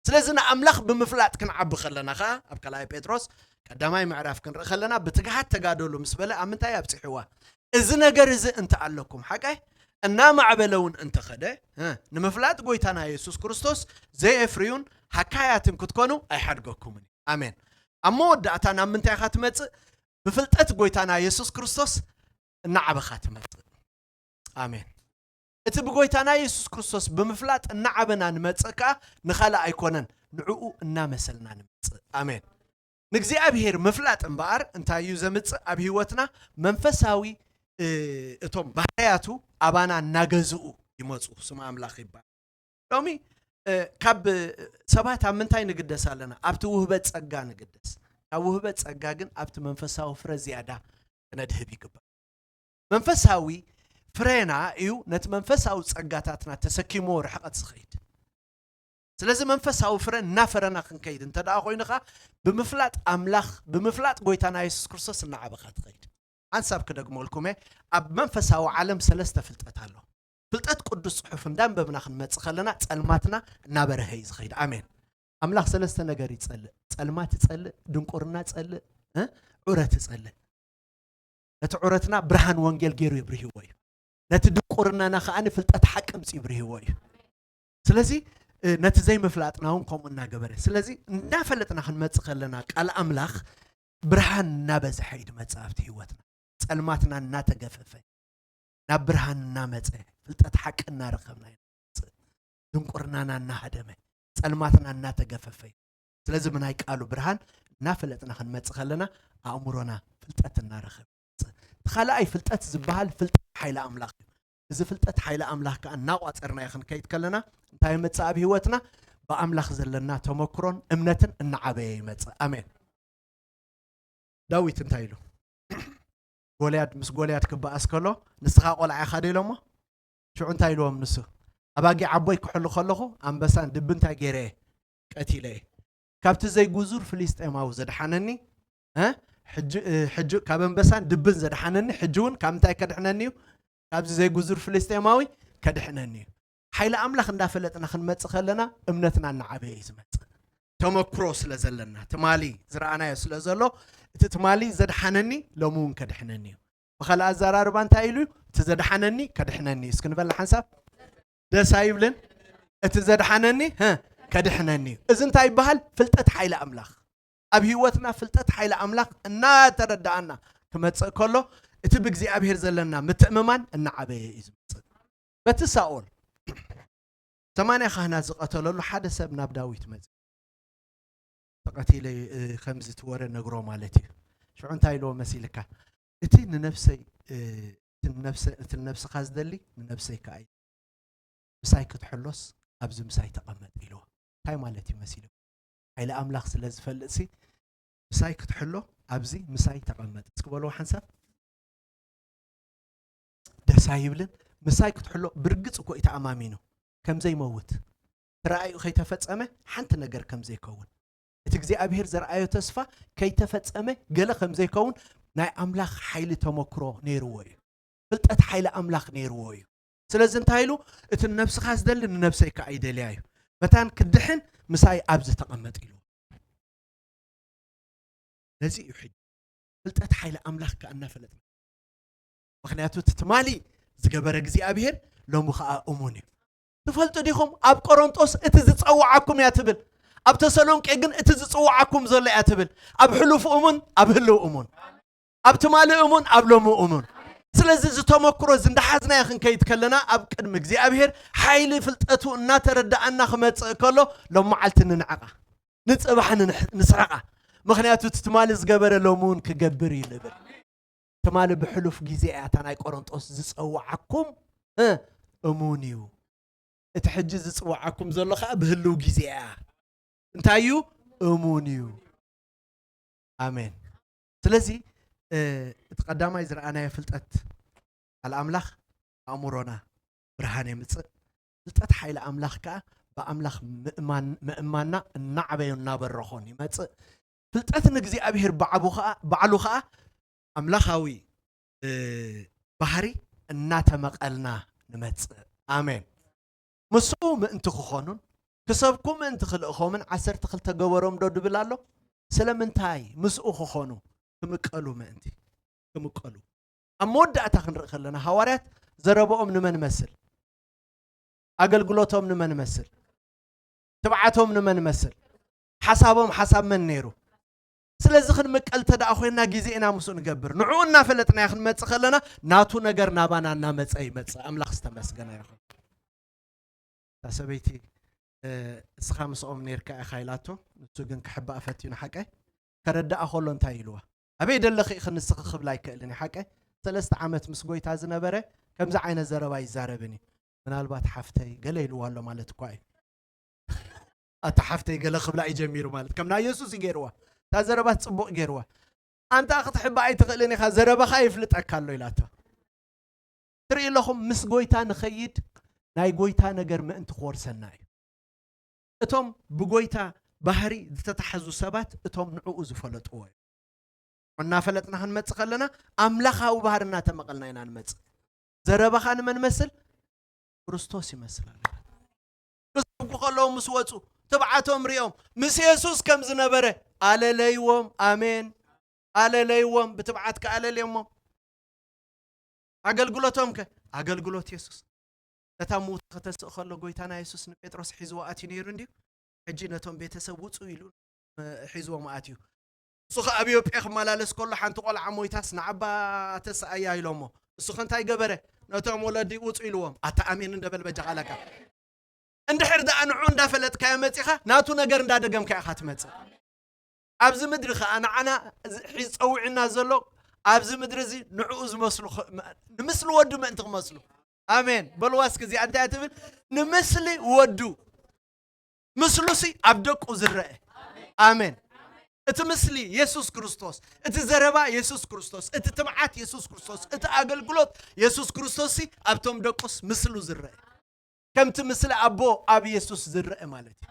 ስለዚ ንኣምላኽ ብምፍላጥ ክንዓቢ ከለና ኸዓ ኣብ ካልኣይ ጴጥሮስ ቀዳማይ ምዕራፍ ክንርኢ ከለና ብትግሃት ተጋደሉ ምስ በለ ኣብ ምንታይ ኣብጺሕዋ? እዚ ነገር እዚ እንተ ኣለኩም ሓቀ እናማዕበለ እውን እንተኸደ እ፣ ንምፍላጥ ጎይታና የሱስ ክርስቶስ ዘየፍርዩን ሃካያትን ክትኮኑ ኣይሓድገኩምን እዩ። ኣሜን። ኣብ መወዳእታ ናብ ምንታይ ኢኻ ትመጽእ? ብፍልጠት ጎይታና የሱስ ክርስቶስ እናዓበኻ ትመጽእ። ኣሜን። እቲ ብጎይታና የሱስ ክርስቶስ ብምፍላጥ እናዓበና ንመጽእ ከኣ ንኻልእ ኣይኮነን፣ ንዕኡ እናመሰልና ንምጽእ። ኣሜን። ንእግዚኣብሔር ምፍላጥ እምበኣር እንታይ እዩ ዘምጽእ? ኣብ ህይወትና መንፈሳዊ፣ እ፣ እቶም ባህርያቱ ኣባና እናገዝኡ ይመጹ። ስም ኣምላኽ ይባል። ሎሚ፣ እ፣ ካብ ሰባት ኣብ ምንታይ ንግደስ ኣለና? ኣብቲ ውህበት ጸጋ ንግደስ። ካብ ውህበት ጸጋ ግን ኣብቲ መንፈሳዊ ፍረ ዝያዳ ክነድህብ ይግባእ። መንፈሳዊ ፍሬና እዩ ነቲ መንፈሳዊ ጸጋታትና ተሰኪምዎ ርሕቐት ዝኸይድ። ስለዚ መንፈሳዊ ፍረ እናፈረና ክንከይድ እንተ ደኣ ኮይንኻ፣ ብምፍላጥ ኣምላኽ፣ ብምፍላጥ ጎይታና የሱስ ክርስቶስ እናዓበኻ ትኸይድ። ሓንሳብ ክደግመልኩም እየ፣ ኣብ መንፈሳዊ ዓለም ሰለስተ ፍልጠት ኣሎ። ፍልጠት ቅዱስ ጽሑፍ እንዳንበብና ክንመጽእ ከለና ጸልማትና እናበረሀ እዩ ዝኸይድ። ኣሜን። ኣምላኽ ሰለስተ ነገር ይጸልእ። ጸልማት ይጸልእ፣ ድንቁርና ይጸልእ፣ እ? ዑረት ይጸልእ። ነቲ ዑረትና ብርሃን ወንጌል ገይሩ የብርህዎ እዩ። ነቲ ድንቁርናና ከኣ ፍልጠት ሓቂ ኣምጺኡ ይብርህዎ እዩ። ስለዚ፣ እ፣ ነቲ ዘይምፍላጥና እውን ከምኡ እናገበረ። ስለዚ እናፈለጥና ክንመጽእ ከለና ቃል ኣምላኽ ብርሃን እናበዝሐ እዩ ዝመጽእ ኣብቲ ህይወትና። ጸልማትና እናተገፈፈ፣ ናብ ብርሃን እናመጸ፣ ፍልጠት ሓቂ እናረኸብና ኢና ንመጽእ። ድንቁርናና እናሃደመ፣ ጸልማትና እናተገፈፈ እዩ። ስለዚ ብናይ ቃሉ ብርሃን እናፈለጥና ክንመጽእ ከለና ኣእምሮና ፍልጠት እናረኸበ ይመጽእ። እቲ ካልኣይ ፍልጠት ዝበሃል ፍልጠት ሓይሊ ኣምላኽ እዩ። እዚ ፍልጠት ሓይሊ ኣምላኽ ከኣ እናቋጸርናዮ ክንከይድ ከለና እንታይ ይመጽእ ኣብ ህይወትና? ብኣምላኽ ዘለና ተመክሮን እምነትን እናዓበየ ይመጽእ። ኣሜን። ዳዊት እንታይ ኢሉ? ጎልያድ፣ ምስ ጎልያድ ክበኣስ ከሎ፣ "ንስኻ ቆልዓ ኢኻ" ዶ ኢሎሞ? ሽዑ እንታይ ኢልዎም ንሱ? ኣባጊዕ ኣቦይ ክሕሉ ከለኹ ኣንበሳን ድብን እንታይ ገይረ እየ? ቀቲለ እየ። ካብቲ ዘይጉዙር ፍልስጤማዊ ዘድሓነኒ፣ እ? ሕጂ፣ እ፣ ሕጂ ካብ ኣንበሳን ድብን ዘድሓነኒ፣ ሕጂ እውን ካብ ምንታይ ከድሕነኒ እዩ? ካብዚ ዘይጉዙር ፍልስጤማዊ ከድሕነኒ እዩ። ሓይሊ ኣምላኽ እንዳፈለጥና ክንመጽእ ከለና እምነትና እናዓበየ እዩ ዝመጽእ። ተመክሮ ስለ ዘለና፣ ትማሊ ዝረኣናዮ ስለ ዘሎ፣ እቲ ትማሊ ዘድሓነኒ ሎሚ እውን ከድሕነኒ እዩ። ብኻልእ ኣዘራርባ እንታይ ኢሉ እዩ? እቲ ዘድሓነኒ ከድሕነኒ እዩ። እስኪ ንበል ሓንሳብ። ደስ ኣይብልን? እቲ ዘድሓነኒ፣ ህ፣ ከድሕነኒ እዩ። እዚ እንታይ ይበሃል? ፍልጠት ሓይሊ ኣምላኽ። ኣብ ህይወትና ፍልጠት ሓይሊ ኣምላኽ እናተረዳኣና ክመጽእ ከሎ፣ እቲ ብእግዚኣብሔር ዘለና ምትእምማን እናዓበየ እዩ ዝመጽእ። በቲ ሳኦል ሰማንያ ካህናት ዝቐተለሉ ሓደ ሰብ ናብ ዳዊት መጽእ። ተቐቲለ፣ እ፣ ከምዚ እቲ ወረ ነግሮ ማለት እዩ። ሽዑ እንታይ ኢልዎ መሲልካ? እቲ ንነፍሰይ፣ እ፣ እቲ ንነፍሰ-፣ እቲ ንነፍስኻ ዝደሊ ንነፍሰይ ከኣ እዩ። ምሳይ ክትሕሎስ ኣብዚ ምሳይ ተቐመጥ ኢልዎ። እንታይ ማለት እዩ መሲሉ? ሓይሊ ኣምላኽ ስለ ዝፈልጥ ሲ ምሳይ ክትሕሎ ኣብዚ ምሳይ ተቐመጥ። እስኪ በልዎ ሓንሳብ። ደስ ኣይብልን? ምሳይ ክትሕሎ ብርግጽ እኮ እዩ ተኣማሚኑ ከም ዘይመውት። ተራእዩ ከይተፈጸመ ሓንቲ ነገር ከም ዘይከውን። እቲ እግዚኣብሔር ዘርኣዮ ተስፋ ከይተፈጸመ ገለ ከም ዘይከውን ናይ ኣምላኽ ሓይሊ ተመክሮ ነይርዎ እዩ። ፍልጠት ሓይሊ ኣምላኽ ነይርዎ እዩ። ስለዚ እንታይ ኢሉ? እቲ ንነብስኻ ዝደሊ ንነብሰይ ከኣ ይደልያ እዩ። መታን ክድሕን ምሳይ ኣብዚ ተቐመጥ ኢሉ። ነዚ እዩ ሕጂ ፍልጠት ሓይሊ ኣምላኽ ከኣ እናፈለጥና። ምኽንያቱ እቲ ትማሊ ዝገበረ እግዚኣብሔር ሎሚ ከኣ እሙን እዩ። ትፈልጡ ዲኹም? ኣብ ቆሮንጦስ እቲ ዝጸውዓኩም እያ ትብል። ኣብ ተሰሎንቄ ግን እቲ ዝጽውዓኩም ዘሎ እያ ትብል። ኣብ ሕሉፍ እሙን፣ ኣብ ህልው እሙን። ኣብ ትማሊ እሙን፣ ኣብ ሎሚ እሙን። ስለዚ እዚ ተመክሮ እዚ እንዳሓዝናዮ ክንከይድ ከለና ኣብ ቅድሚ እግዚኣብሔር ሓይሊ ፍልጠቱ እናተረዳኣና ክመጽእ ከሎ ሎም መዓልቲ ንንዕቓ። ንጽባሕ ንንሕ-፣ ንስሕቓ። ምኽንያቱ እቲ ትማሊ ዝገበረ ሎሚ እውን ክገብር እዩ ንብል። ትማሊ ብሕሉፍ ግዜ እያ እታ ናይ ቆሮንጦስ ዝጸውዓኩም፣ እ፣ እሙን እዩ። እቲ ሕጂ ዝጽውዓኩም ዘሎ ኸኣ ብህልው ግዜ እያ። እንታይ እዩ? እሙን እዩ። ኣሜን። ስለዚ፣ እ፣ እቲ ቀዳማይ ዝረኣናዮ ፍልጠት ቃል ኣምላኽ ኣእምሮና ብርሃን የምጽእ። ፍልጠት ሓይሊ ኣምላኽ ከኣ ብኣምላኽ ምእማን-፣ ምእማንና እናዓበዮ እናበረኾን ይመጽእ። ፍልጠት ንእግዚኣብሔር ባዕቡ ኸኣ፣ ባዕሉ ኸኣ ኣምላኻዊ፣ እ፣ ባህሪ እናተመቐልና ንመጽእ። ኣሜን። ምስኡ ምእንቲ ክኾኑን ክሰብኩ ምእንቲ ክልእኾምን ዓሰርተ ክልተ ገበሮም ዶ ድብል ኣሎ? ስለምንታይ? ምስኡ ክኾኑ ክምቀሉ ምእንቲ። ክምቀሉ። ኣብ መወዳእታ ክንርኢ ከለና ሃዋርያት ዘረበኦም ንመን መስል? ኣገልግሎቶም ንመን መስል? ትብዓቶም ንመን መስል? ሓሳቦም ሓሳብ መን ነይሩ? ስለዚ ክንምቀል እንተ ደኣ ኮይንና ግዜ ኢና ምስኡ ንገብር። ንዕኡ እናፈለጥናዮ ክንመጽእ ከለና ናቱ ነገር ናባና እናመጸ ይመጽእ። ኣምላኽ ዝተመስገነ ይኹን። እታ ሰበይቲ፣ እ፣ "እስኻ ምስኦም ነይርካ ኢኻ" ኢላቶ፣ ንሱ ግን ክሕባእ ፈትዩ ንሓቀ ከረድኣ ከሎ እንታይ ኢልዋ? "ኣበይ ደለኺ ኢኺ ንስኺ?" ክብል ኣይክእልን እዩ ሓቀ። ሰለስተ ዓመት ምስ ጎይታ ዝነበረ ከምዚ ዓይነት ዘረባ ይዛረብን እዩ። "ምናልባት ሓፍተይ ገለ ኢልዋ ኣሎ" ማለት እኳ እዩ። "ኣታ ሓፍተይ" ገለ ክብላ እዩ ጀሚሩ ማለት። ከም ናይ የሱስ እዩ ገይርዋ። እታ ዘረባ ጽቡቕ ገይርዋ። "ኣንታ ክትሕባእ ኣይትኽእልን ኢኻ፣ ዘረባኻ ይፍልጠካ ኣሎ" ኢላቶ። ትርኢ ኣለኹም፣ ምስ ጎይታ ንኸይድ ናይ ጎይታ ነገር ምእንቲ ክወርሰና እዩ። እቶም ብጎይታ ባህሪ ዝተታሕዙ ሰባት እቶም ንዕኡ ዝፈለጥዎ እዩ። እናፈለጥና ክንመጽእ ከለና ኣምላኻዊ ባህሪ እናተመቐልና ኢና ንመጽእ። ዘረባኻ ንመን መስል? ክርስቶስ ይመስል ኣሎ። ክሰብኩ ከለዉ ምስ ወጹ ትብዓቶም ሪኦም ምስ የሱስ ከም ዝነበረ ኣለለይዎም። ኣሜን። ኣለለይዎም። ብትብዓት ከኣለልዮሞም። ኣገልግሎቶም ከ? ኣገልግሎት የሱስ። ነታ ምውታ ከተስእ ከሎ ጎይታና የሱስ ንጴጥሮስ ሒዝዎ ኣትዩ ነይሩ እንድዩ። ሕጂ ነቶም ቤተሰብ ውጹ ኢሉ፣ እ፣ ሒዝዎም ኣትዩ። እሱ ኸ ኣብ ዮጴ ክመላለስ ከሎ ሓንቲ ቆልዓ ሞይታስ ንዓባ ተስኣያ ኢሎሞ። እሱ ኸ እንታይ ገበረ? ነቶም ወለዲ ውጹ ኢልዎም። ኣታ ኣሜን እንደ በል በጃኻ ኣለካ። እንድሕር ደኣ ንዑ እንዳፈለጥካዮ መጺኻ፣ ናቱ ነገር እንዳደገምካ ኢኻ ትመጽእ። ኣብዚ ምድሪ ኸኣ ንዓና እዚ ሒዝ ጸዊዑና ዘሎ፣ ኣብዚ ምድሪ እዚ ንዕኡ ዝመስሉ ኸ-፣ ም-፣ ንምስሊ ወዱ ምእንቲ ክመስሉ። ኣሜን። በልዋ እስኪ እዚኣ እንታይ እያ ትብል? ንምስሊ ወዱ። ምስሉሲ ኣብ ደቁ ዝረአ። ኣሜን። እቲ ምስሊ የሱስ ክርስቶስ፣ እቲ ዘረባ የሱስ ክርስቶስ፣ እቲ ትብዓት የሱስ ክርስቶስ፣ እቲ ኣገልግሎት የሱስ ክርስቶስሲ ኣብቶም ደቁስ ምስሉ ዝረአ። ከምቲ ምስሊ ኣቦ ኣብ የሱስ ዝረአ ማለት እዩ።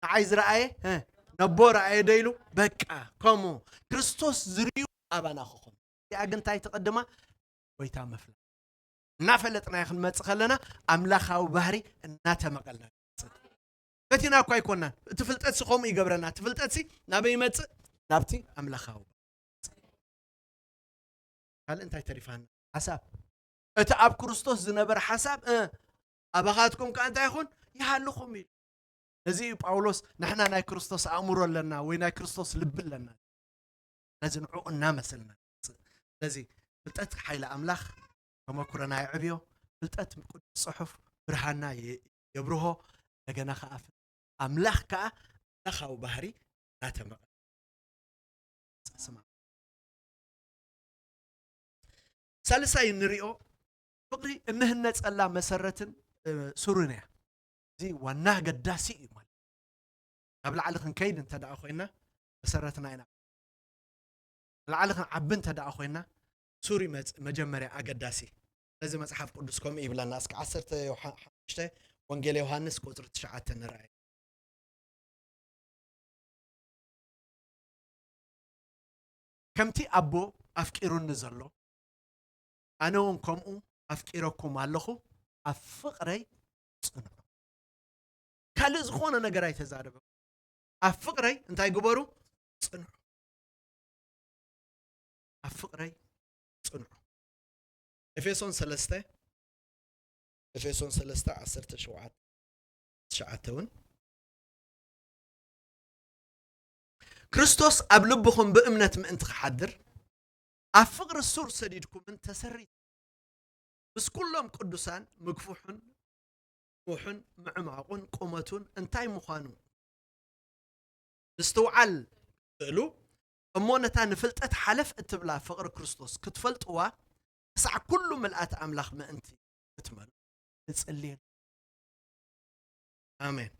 ንዓይ ዝረኣየ፣ እ፣ ነቦ ረኣየ ዶ ኢሉ? በቃ፣ ከምኡ ክርስቶስ ዝርእዩ ኣባና ክኾኑ። እዚኣ ግን እንታይ ትቕድማ? ጎይታ ምፍላጥ። እናፈለጥናዮ ክንመጽእ ከለና፣ ኣምላኻዊ ባህሪ እናተመቐልና ንመጽእ። ፈቲና እኳ ኣይኮናን። እቲ ፍልጠትሲ ከምኡ ይገብረና። እቲ ፍልጠትሲ ናበይ ይመጽእ? ናብቲ ኣምላኻዊ። ካልእ እንታይ ተሪፋና? ሓሳብ። እቲ ኣብ ክርስቶስ ዝነበረ ሓሳብ፣ እ፣ ኣባኻትኩም ከኣ እንታይ ይኹን? ይሃልኹም ኢሉ። ነዚ እዩ ጳውሎስ፣ "ንሕና ናይ ክርስቶስ ኣእምሮ ኣለና ወይ ናይ ክርስቶስ ልቢ ኣለና። ስለዚ ንዕኡ እናመሰልና ንመጽእ." ስለዚ ፍልጠት ሓይሊ ኣምላኽ ተመኩረና የዕብዮ። ፍልጠት ቅዱስ ጽሑፍ ብርሃንና የ-፣ የብርሆ። እንደገና ከኣ ኣምላኽ ከኣ ኣምላኻዊ ባህሪ እናተመቐ-፣ ስማ። ሳልሳይ እንሪኦ ፍቕሪ እንህነጸላ መሰረትን፣ እ፣ ሱርን እያ። እዚ ዋና ኣገዳሲ እዩ ማለት። ናብ ላዕሊ ክንከይድ እንተ ደኣ ኮይና መሰረትና ኢና። ንላዕሊ ክንዓቢ እንተ ደኣ ኮይና ሱር ይመጽእ መጀመርያ ኣገዳሲ። ስለዚ መጽሓፍ ቅዱስ ከምኡ ይብለና። እስኪ ዓሰርተ ዮሃ-፣ ሓሙሽተ ወንጌል ዮሃንስ ቁጽሪ ትሽዓተ ንርኣይ። ከምቲ ኣቦ ኣፍቂሩኒ ዘሎ፣ ኣነ እውን ከምኡ ኣፍቂረኩም ኣለኹ፣ ኣብ ፍቕረይ ጽንዑ። ካልእ ዝኾነ ነገር ኣይተዛረበ። ኣብ ፍቕረይ እንታይ ግበሩ? ጽንዑ። ኣብ ፍቕረይ ጽንዑ። ኤፌሶን ሰለስተ፣ ኤፌሶን ሰለስተ ዓሰርተ ሸውዓተ፣ ትሽዓተ እውን፣ "ክርስቶስ ኣብ ልብኹም ብእምነት ምእንቲ ክሓድር፣ ኣብ ፍቕሪ ሱር ሰዲድኩምን ተሰሪት ምስ ኩሎም ቅዱሳን ምግፉሕን ውሑን ምዕማቑን ቁመቱን እንታይ ምዃኑ ምስትውዓል ትኽእሉ እሞ፣ ነታ ንፍልጠት ሓለፍ እትብላ ፍቕሪ ክርስቶስ ክትፈልጥዋ፣ ክሳዕ ኩሉ ምልኣት ኣምላኽ ምእንቲ ክትመልኡ እጽልየን። ኣሜን።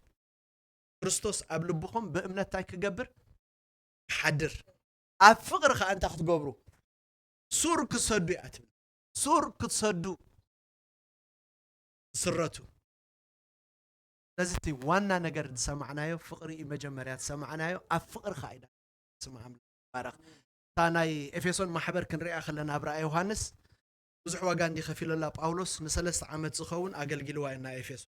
ክርስቶስ ኣብ ልብኹም ብእምነት እንታይ ክገብር? ክሓድር። ኣብ ፍቕሪ ከኣ እንታይ ክትገብሩ? ሱር ክትሰዱ እያ ትብል። ሱር ክትሰዱ፣ ትስረቱ። ስለዚ እቲ ዋና ነገር ዝሰማዕናዮ ፍቕሪ እዩ። መጀመርያ ዝሰማዕናዮ ኣብ ፍቕሪ ከኣ ኢና። ስም ኣምላኽ ይባረኽ። እታ ናይ ኤፌሶን ማሕበር ክንሪኣ ከለና ኣብ ራእይ ዮሃንስ ብዙሕ ዋጋ እንዲ ከፊለላ ጳውሎስ ንሰለስተ ዓመት ዝኸውን ኣገልጊልዋ እዩ ናይ ኤፌሶን።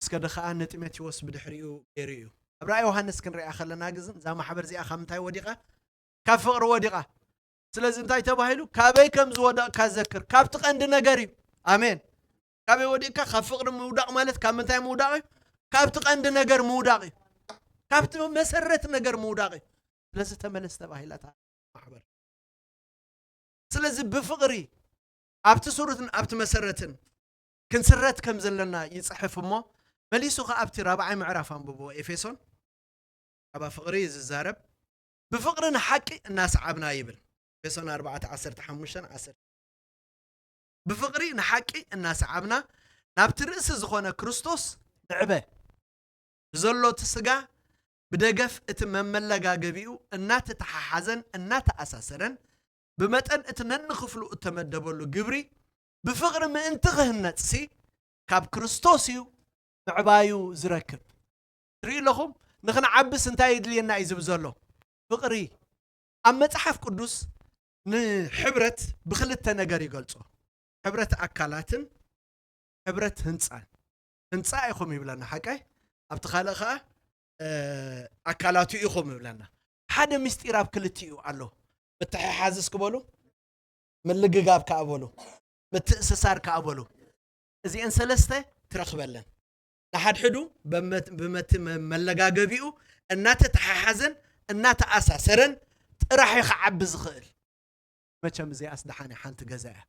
እስከ ደ ኸኣ ንጢሞቴዎስ ብድሕሪኡ ገይሩ እዩ። ኣብ ራእይ ዮሃንስ ክንሪኣ ከለና ግዝን እዛ ማሕበር እዚኣ ካብ ምንታይ ወዲቓ? ካብ ፍቕሪ ወዲቓ። ስለዚ እንታይ ተባሂሉ? ካበይ ከም ዝወደቕካ ዘክር። ካብቲ ቀንዲ ነገር እዩ። ኣሜን። ካበይ ወዲቕካ? ካብ ፍቕሪ ምውዳቕ ማለት ካብ ምንታይ ምውዳቕ እዩ? ካብቲ ቀንዲ ነገር ምውዳቕ እዩ። ካብቲ መሰረት ነገር ምውዳቕ እዩ። ስለዚ ተመለስ ተባሂላ እታ ማሕበር። ስለዚ ብፍቕሪ ኣብቲ ስሩትን ኣብቲ መሰረትን ክንስረት ከም ዘለና ይጽሕፍ እሞ፣ መሊሱ ኸኣ ኣብቲ ራብዓይ ምዕራፍ ኣንብቦ፣ ኤፌሶን ብዛዕባ ፍቕሪ እዩ ዝዛረብ። "ብፍቕሪ ንሓቂ እናሰዓብና" ይብል። ኤፌሶን ኣርባዕተ ዓሰርተ ሓሙሽተ ዓሰርተ። "ብፍቕሪ ንሓቂ እናሰዓብና ናብቲ ርእሲ ዝኾነ ክርስቶስ ንዕበ። ብዘሎ እቲ ስጋ ብደገፍ እቲ መመለጋገቢኡ እናተተሓሓዘን እናተኣሳሰረን ብመጠን እቲ ነንክፍሉ እተመደበሉ ግብሪ ብፍቕሪ ምእንቲ ክህነጽሲ ካብ ክርስቶስ እዩ ምዕባዩ ዝረክብ።" ትርኢ ኣለኹም፣ ንኽንዓብስ እንታይ የድልየና እዩ ዝብል ዘሎ? ፍቕሪ። ኣብ መጽሓፍ ቅዱስ ንሕብረት ብኽልተ ነገር ይገልጾ። ሕብረት ኣካላትን ሕብረት ህንጻን። ህንጻ ኢኹም ይብለና፣ ሓቀይ? ኣብቲ ካልእ ኸኣ፣ እ፣ ኣካላቱ ኢኹም ይብለና። ሓደ ምስጢር ኣብ ክልቲኡ ኣሎ። ምትሕሓዝ እስኪ በሉ፣ ምልግጋብ ከኣ በሉ፣ ምትእስሳር ከኣ በሉ። እዚአን ሰለስተ ትረኽበለን። ንሓድሕዱ በመት-፣ ብመቲ መ-፣ መለጋገቢኡ እናተተሓሓዘን እናተኣሳሰረን ጥራሕ እዩ ክዓቢ ዝኽእል። መቸም እዚኣስ ደሓን እያ፣ ሓንቲ ገዛ እያ።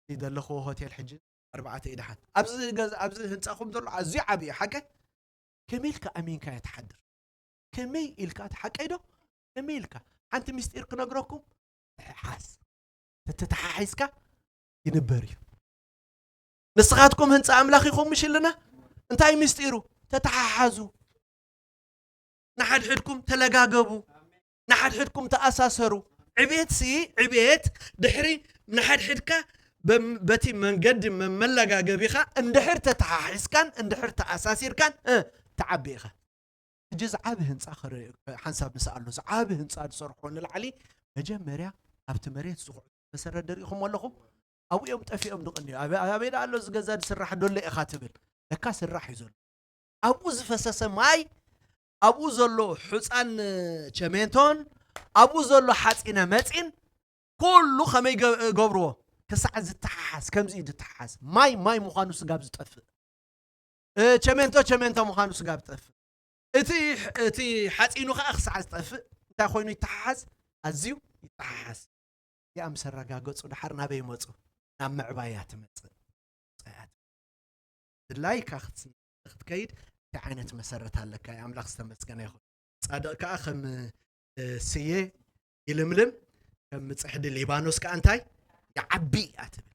እዚ ዘለኽዎ ሆቴል ሕጂ ኣርባዕተ እዩ ደሓን። ኣብዚ ገዛ፣ ኣብዚ ህንጻኹም ዘሎ ኣዝዩ ዓቢ እዩ፣ ሓቀ? ከመይ ኢልካ ኣሚንካዮ ትሓድር? ከመይ ኢልካ፣ እቲ ሓቀይ ዶ? ከመይ ኢልካ? ሓንቲ ምስጢር ክነግረኩም፣ ተተሓሓዝ። ተተተሓሒዝካ ይንበር እዩ። ንስኻትኩም ህንጻ ኣምላኽ ኢኹም ምሽ ኢልና? እንታይ ምስጢሩ? ተተሓሓዙ። ንሓድሕድኩም ተለጋገቡ። ንሓድሕድኩም ተኣሳሰሩ። ዕቤትሲ፣ ዕቤት ድሕሪ ንሓድሕድካ በም-፣ በቲ መንገዲ መመለጋገቢኻ እንድሕር ተተሓሒዝካን እንድሕር ተኣሳሲርካን፣ እ፣ ትዓቢ ኢኻ። ሕጂ እዚ ዓቢ ህንጻ ክርኢ፣ ሓንሳብ ምስ ኣሎ፣ እዚ ዓቢ ህንጻ ዝሰርሖ ንላዕሊ፣ መጀመርያ ኣብቲ መሬት ዝኹዕቱ መሰረት ደሪእኹም ኣለኹም? ኣብኡ እዮም ጠፊኦም ድቕንዩ። ኣበ-፣ ኣበይ ደኣ ኣሎ እዚ ገዛ ዝስራሕ ደሎ ኢኻ ትብል። ለካ ስራሕ እዩ ዘሎ። ኣብኡ ዝፈሰሰ ማይ፣ ኣብኡ ዘሎ ሑጻን ቸሜንቶን፣ ኣብኡ ዘሎ ሓጺነ መጺን፣ ኩሉ ከመይ ገ-፣ ገብርዎ? ክሳዕ ዝተሓሓዝ፣ ከምዚ እዩ ዝተሓሓዝ። ማይ ማይ ምዃኑ ስጋብ ዝጠፍእ። እ፣ ቸሜንቶ ቸሜንቶ ምዃኑ ስጋብ ዝጠፍእ። እቲ፣ እቲ ሓጺኑ ከኣ ክሳዕ ዝጠፍእ፣ እንታይ ኮይኑ ይተሓሓዝ? ኣዝዩ ይተሓሓዝ። እዚኣ ምስ ኣረጋገጹ፣ ደሓር ናበይ ይመጹ? ናብ ምዕባይ እያ ትመጽእ። ድላይካ ክትስ-፣ ክትከይድ፣ እንታይ ዓይነት መሰረት ኣለካ? ኣምላኽ ዝተመስገነ ይኹን። ጻድቕ ከኣ ከም፣ እ፣ ስየ ይልምልም፣ ከም ጽሕዲ ሊባኖስ ከኣ እንታይ? ይዓቢ እያ ትብል።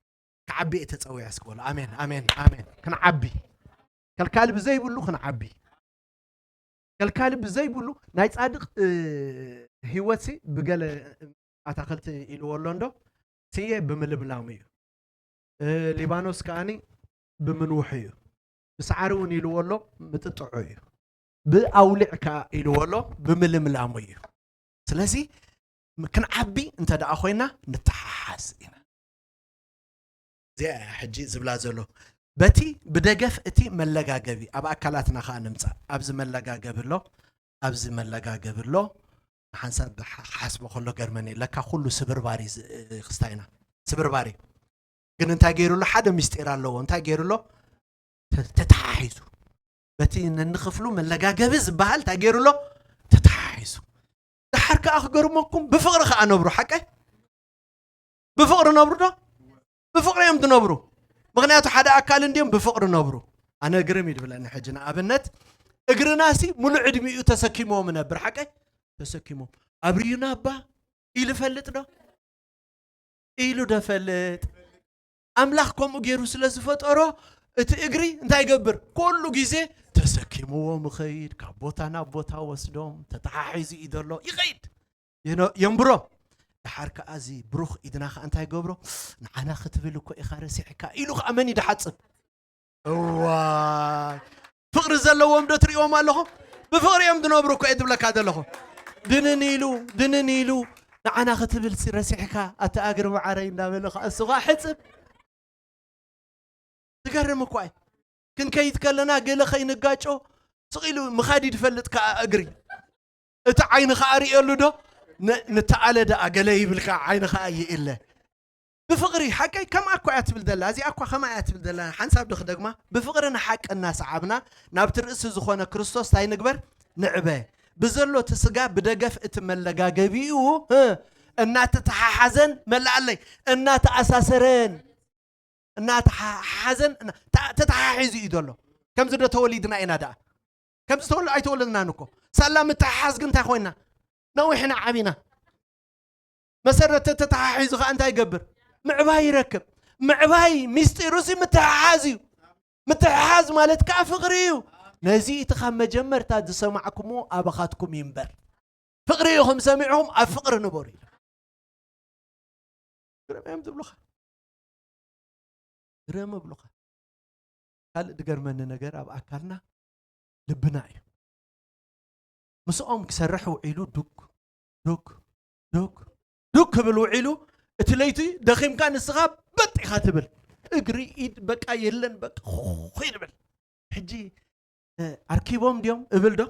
ክዓቢ እየ ተጸዊዐ እስኪ በሉ። ኣሜን፣ ኣሜን፣ ኣሜን። ክንዓቢ። ከልካሊ ብዘይብሉ ክንዓቢ። ከልካሊ ብዘይብሉ ናይ ጻድቕ፣ እ፣ ህይወትሲ ብገለ ኣታኽልቲ ኢልዎ ኣሎ እንዶ፣ ስየ ብምልምላሙ እዩ። እ፣ ሊባኖስ ከኣኒ ብምንውሑ እዩ። ብሳዕሪ እውን ኢልዎ ኣሎ ምጥጥዑ እዩ። ብኣውሊዕ ከኣ ኢልዎ ኣሎ ብምልምላሙ እዩ። ስለዚ ም-፣ ክንዓቢ እንተ ደኣ ኮይና ንተሓሓዝ ኢና። እዚኣ እያ ሕጂ ዝብላ ዘሎ። በቲ ብደገፍ እቲ መለጋገቢ ኣብ ኣካላትና ከኣ ንምጻእ። ኣብዚ መለጋገቢ ኣሎ፣ ኣብዚ መለጋገቢ ኣሎ። ሓንሳብ ብሓ-፣ ክሓስቦ ከሎ ገርመኒ። ለካ ኩሉ ስብርባሪ ዝ-፣ ክስታይና። ስብርባሪ። ግን እንታይ ገይሩ ኣሎ? ሓደ ምስጢር ኣለዎ። እንታይ ገይሩ ኣሎ? ተ-፣ ተተሓሒዙ። በቲ ነንክፍሉ መለጋገቢ ዝበሃል እንታይ ገይሩ ኣሎ? ተተሓሒዙ። ደሓር ከኣ ክገርመኩም፣ ብፍቕሪ ከኣ ነብሩ። ሓቀይ? ብፍቕሪ ነብሩ ዶ? ብፍቕሪ እዮም ዝነብሩ። ምኽንያቱ ሓደ ኣካል እንድዮም ብፍቕሪ ነብሩ። ኣነ ግርም እዩ ዝብለኒ ሕጂ፣ ንኣብነት እግርናሲ ሙሉእ ዕድሚኡ ተሰኪምዎም ነብር። ሓቀይ? ተሰኪምዎም። ኣብርዩና እባ ኢሉ ፈልጥ ዶ? ኢሉ ዶ ፈልጥ? ኣምላኽ ከምኡ ገይሩ ስለ ዝፈጠሮ፣ እቲ እግሪ እንታይ ይገብር? ኩሉ ግዜ ተሰኪምዎም ይኸይድ፣ ካብ ቦታ ናብ ቦታ ወስዶም፣ ተተሓሒዙ እዩ ዘሎ፣ ይኸይድ። የነ-፣ የንብሮ። ደሓር ከኣ እዚ ብሩኽ ኢድና ከኣ እንታይ ይገብሮ? ንዓና ክትብል እኮ ኢኻ ረሲዕካ፣ ኢሉ ከኣ መን እዩ ድሓጽብ? እዋይ፣ ፍቕሪ ዘለዎም ዶ ትርእይዎም ኣለኹም? ብፍቕሪ እዮም ዝነብሩ እኮ እየ ዝብለካ ዘለኹ። ድንን ኢሉ፣ ድንን ኢሉ፣ ንዓና ክትብል ሲ ረሲዕካ፣ ኣታ እግሪ መዓረይ እንዳበለ ከኣ እሱ ከኣ ሕጽብ። ትገርም እኳ እዩ። ክንከይድ ከለና ገለ ከይንጋጮ ስቕ ኢሉ ምኻድ እዩ ዝፈልጥ ከኣ እግሪ። እቲ ዓይኒ ከኣ ርእየሉ ዶ? ን-፣ ንተኣለ ደኣ ገለ ይብል ከኣ ዓይኒ ከኣ ይእለ። ብፍቕሪ፣ ሓቀይ ከምኣ እኳ እያ ትብል ዘላ፣ እዚኣ እኳ ከምኣ እያ ትብል ዘላ፣ ሓንሳብ ዶ ክደግማ? ብፍቕሪ ንሓቂ እናሰዓብና ናብቲ ርእሲ ዝኾነ ክርስቶስ እንታይ ንግበር? ንዕበ። ብዘሎ እቲ ስጋ ብደገፍ እቲ መለጋገቢኡ፣ እ፣ እናተተሓሓዘን፣ መላኣለይ፣ እናተኣሳሰረን፣ እናተሓሓዘን፣ እና-፣ ተ-፣ ተተሓሒዙ እዩ ዘሎ። ከምዚ ዶ ተወሊድና ኢና ደኣ? ከምዚ ተወል-፣ ኣይተወለድናን እኮ። ሳላ ምትሕሓዝ ግን እንታይ ኮይና? ነዊሕና ዓቢና። መሰረት ተተሓሒዙ ኸኣ እንታይ ይገብር? ምዕባይ ይረክብ። ምዕባይ ሚስጢሩሲ ምትሕሓዝ እዩ። ምትሕሓዝ ማለት ከኣ ፍቕሪ እዩ። ነዚ እቲ ካብ መጀመርታ ዝሰማዕኩምዎ ኣባኻትኩም ይንበር። ፍቕሪ ኢኹም ሰሚዕኹም፣ ኣብ ፍቕሪ ንበሩ ኢሉ። ግርም እዮም ዝብሉኻ። ግርም ይብሉኻ። ካልእ ዝገርመኒ ነገር ኣብ ኣካልና ልብና እዩ። ምስኦም ክሰርሕ ውዒሉ ዱክ፣ ዱክ፣ ዱክ፣ ዱክ ክብል ውዒሉ፣ እቲ ለይቲ ደኺምካ ንስኻ በጥ ኢኻ ትብል። እግሪ፣ ኢድ በቃ የለን፣ በቃ ኹኹ ይብል። ሕጂ፣ እ፣ ኣርኪቦም ድዮም እብል ዶ?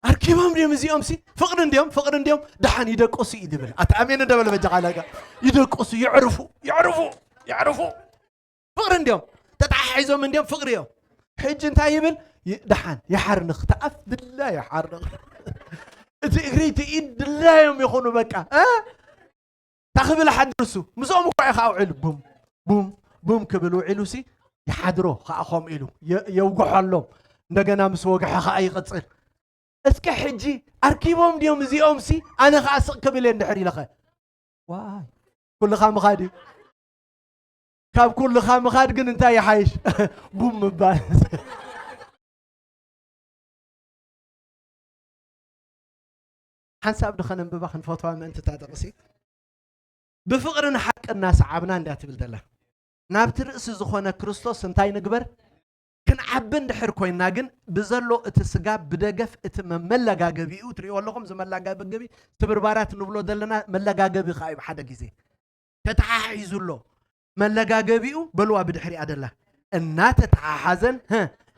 ኣርኪቦም ድዮም እዚኦም ሲ? ፍቕሪ እንድዮም፣ ፍቕሪ እንድዮም፣ ደሓን ይደቅሱ እዩ ዝብል። ኣታ ኣሜን እንደ በለ በጃኻ ለጋ። ይደቅሱ፣ ይዕርፉ፣ ይዕርፉ፣ ይዕርፉ። ፍቕሪ እንድዮም፣ ተተሓሒዞም እንድዮም፣ ፍቕሪ እዮም። ሕጂ እንታይ ይብል? ይ-፣ ደሓን፣ ይሓርንኽ፣ ተኣፍ ድላ ይሓርንኽ። እቲ እግሪ፣ እቲ ኢድ ድላዮም ይኹኑ በቃ። እ? ታኽብል ሓድር እሱ። ምስኦም እኳ ኢኻ ውዕል ቡም፣ ቡም፣ ቡም ክብል ውዒሉ ሲ፣ ይሓድሮ ኸኣ ከምኡ ኢሉ። የ-፣ የውግሖሎም። እንደገና ምስ ወግሐ ኸኣ ይቕጽል። እስከ ሕጂ ኣርኪቦም ድዮም እዚኦም ሲ፣ ኣነ ኸኣ ስቕ ክብል እየ እንድሕር ኢለኸ። ዋይ፣ ኩልኻ ምኻድ እዩ። ካብ ኩልኻ ምኻድ ግን እንታይ ይሓይሽ? ቡም ምባል። ሓንሳብ ዶ ከነንብባ ክንፈትዋ ምእንቲ እታ ጥቕሲ? ብፍቕሪ ንሓቂ እናሰዓብና እንዳ ትብል ዘላ። ናብቲ ርእሲ ዝኾነ ክርስቶስ እንታይ ንግበር? ክንዓቢ እንድሕር ኮይንና ግን ብዘሎ እቲ ስጋ ብደገፍ እቲ መ-፣ መለጋገቢኡ ትርእይዎ ኣለኹም። እዚ መለጋገቢ ስብርባራት ንብሎ ዘለና መለጋገቢ ከኣ እዩ። ሓደ ግዜ ተተሓሒዙ ኣሎ። መለጋገቢኡ በልዋ ብድሕሪኣ ደላ። እናተተሓሓዘን፣ ህ፣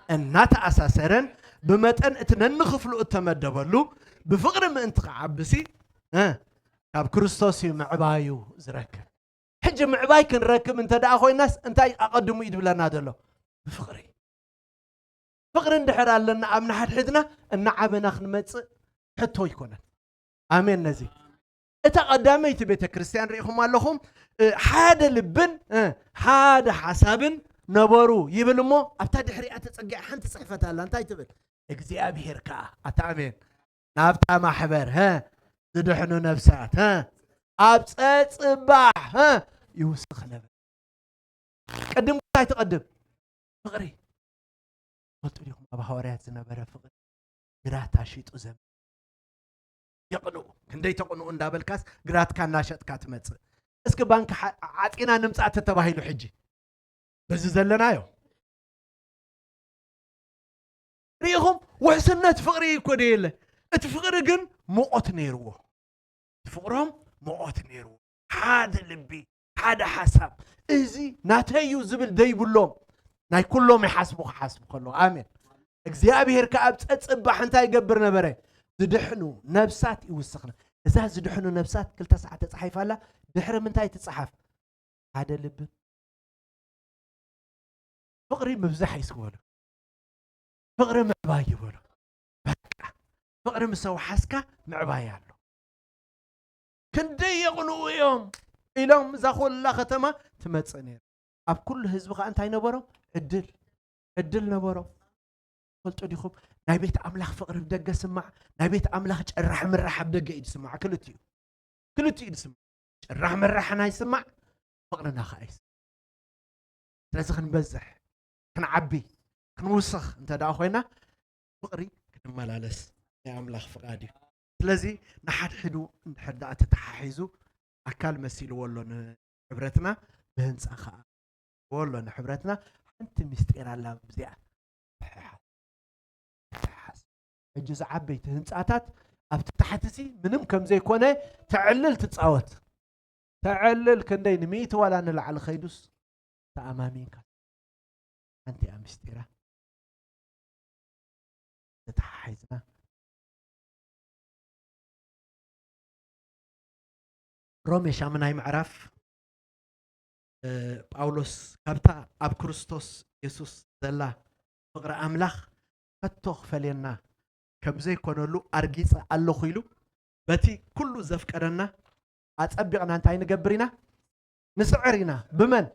እናተኣሳሰረን ብመጠን እቲ ነንኽፍሉ እተመደበሉ ብፍቕሪ ምእንቲ ክዓብሲ፣ ህ፣ ካብ ክርስቶስ እዩ ምዕባዩ ዝረክብ። ሕጂ ምዕባይ ክንረክብ እንተ ደኣ ኮይናስ እንታይ ኣቐድሙ እዩ ዝብለና ዘሎ? ብፍቕሪ። ፍቕሪ እንድሕር ኣለና ኣብ ንሓድሕድና እናዓበና ክንመጽእ ሕቶ ኣይኮነን። ኣሜን። ነዚ እታ ቀዳመይቲ ቤተ ክርስቲያን ርኢኹም ኣለኹም። እ፣ ሓደ ልብን፣ እ፣ ሓደ ሓሳብን ነበሩ ይብል እሞ ኣብታ ድሕሪኣ ተጸጊዓ ሓንቲ ጽሕፈት ኣላ። እንታይ ትብል? እግዚኣብሔር ከኣ፣ ኣታ ኣሜን፣ ናብታ ማሕበር፣ ሀ፣ ዝድሕኑ ነፍሳት፣ ሀ፣ ኣብ ጸጽባሕ፣ ሀ፣ ይውስኽ ነበር። ቅድም እንታይ ትቐድም? ፍቕሪ። ትፈልጡ ዲኹም ኣብ ሃዋርያት ዝነበረ ፍቕሪ? ግራት ኣሽጡ ዘም-፣ የቕንኡ። ክንደይ ተቕንኡ እንዳበልካስ ግራትካ እናሸጥካ ትመጽእ። እስኪ ባንክ ሓ-፣ ዓጺና ንምጻእ ተተባሂሉ ሕጂ በዚ ዘለናዮ ርኢኹም፣ ውሕስነት ፍቕሪ እኮ ደየለ። እቲ ፍቕሪ ግን ሙቐት ነይርዎ። እቲ ፍቕሮም ሙቐት ነይርዎ። ሓደ ልቢ፣ ሓደ ሓሳብ። እዚ ናተይ እዩ ዝብል ደይብሎም። ናይ ኩሎም ይሓስቡ ክሓስቡ ከለዉ። ኣሜን። እግዚኣብሔር ከኣ ኣብ ጸጽባሕ እንታይ ይገብር ነበረ? ዝድሕኑ ነብሳት ይውስኽና። እዛ ዝድሕኑ ነብሳት ክልተ ሰዓት ተጻሒፋ ኣላ። ድሕሪ ምንታይ ትጽሓፍ? ሓደ ልብን ፍቕሪ ምብዛሕ እዩ ዝበሎ። ፍቕሪ ምዕባይ ይበሎ። በቃ ፍቕሪ ምስ ኣውሓስካ ምዕባይ ኣሎ። ክንደይ የቕንኡ እዮም ኢሎም እዛ ኩላ ከተማ ትመጽእ ነይራ። ኣብ ኩሉ ህዝቢ ከኣ እንታይ ነበሮም? ዕድል፣ ዕድል ነበሮም። ፈልጡ ዲኹም? ናይ ቤት ኣምላኽ ፍቕሪ ብደገ ስማዕ፣ ናይ ቤት ኣምላኽ ጨራሕ ምራሕ ኣብ ደገ እዩ ዝስማዕ። ክልቲኡ፣ ክልቲኡ እዩ ዝስማዕ። ጨራሕ ምራሕ ናይ ስማዕ፣ ፍቕርና ከኣ ይስማዕ። ስለዚ ክንበዝሕ፣ ክንዓቢ፣ ክንውስኽ እንተ ደኣ ኮይና፣ ፍቕሪ ክንመላለስ ናይ ኣምላኽ ፍቓድ እዩ። ስለዚ ንሓድሕዱ እንድሕር ደኣ ተተሓሒዙ ኣካል መሲልዎ ኣሎ ንሕብረትና፣ ብህንጻ ከኣ ኣሎ ንሕብረትና። ሓንቲ ምስጢር ኣላ ኣብዚኣ። ምሕሓስ። ምሕሓስ። ሕጂ እዚ ዓበይቲ ህንጻታት ኣብቲ ታሕቲ ሲ ምንም ከም ዘይኮነ ተዕልል ትጻወት። ተዕልል ክንደይ ንሚእቲ ዋላ ንላዕሊ ከይዱስ ተኣማሚንካ። ሓንቲ እያ ምስጢራ። ተተሓሒዝና ሮሜ ሻምናይ ምዕራፍ፣ እ፣ ጳውሎስ ካብታ ኣብ ክርስቶስ የሱስ ዘላ ፍቕሪ ኣምላኽ ከቶ ክፈልየና ከም ዘይኮነሉ ኣርጊጸ ኣለኹ ኢሉ፣ በቲ ኩሉ ዘፍቀረና ኣጸቢቕና እንታይ ንገብር ኢና? ንስዕር ኢና። ብመን?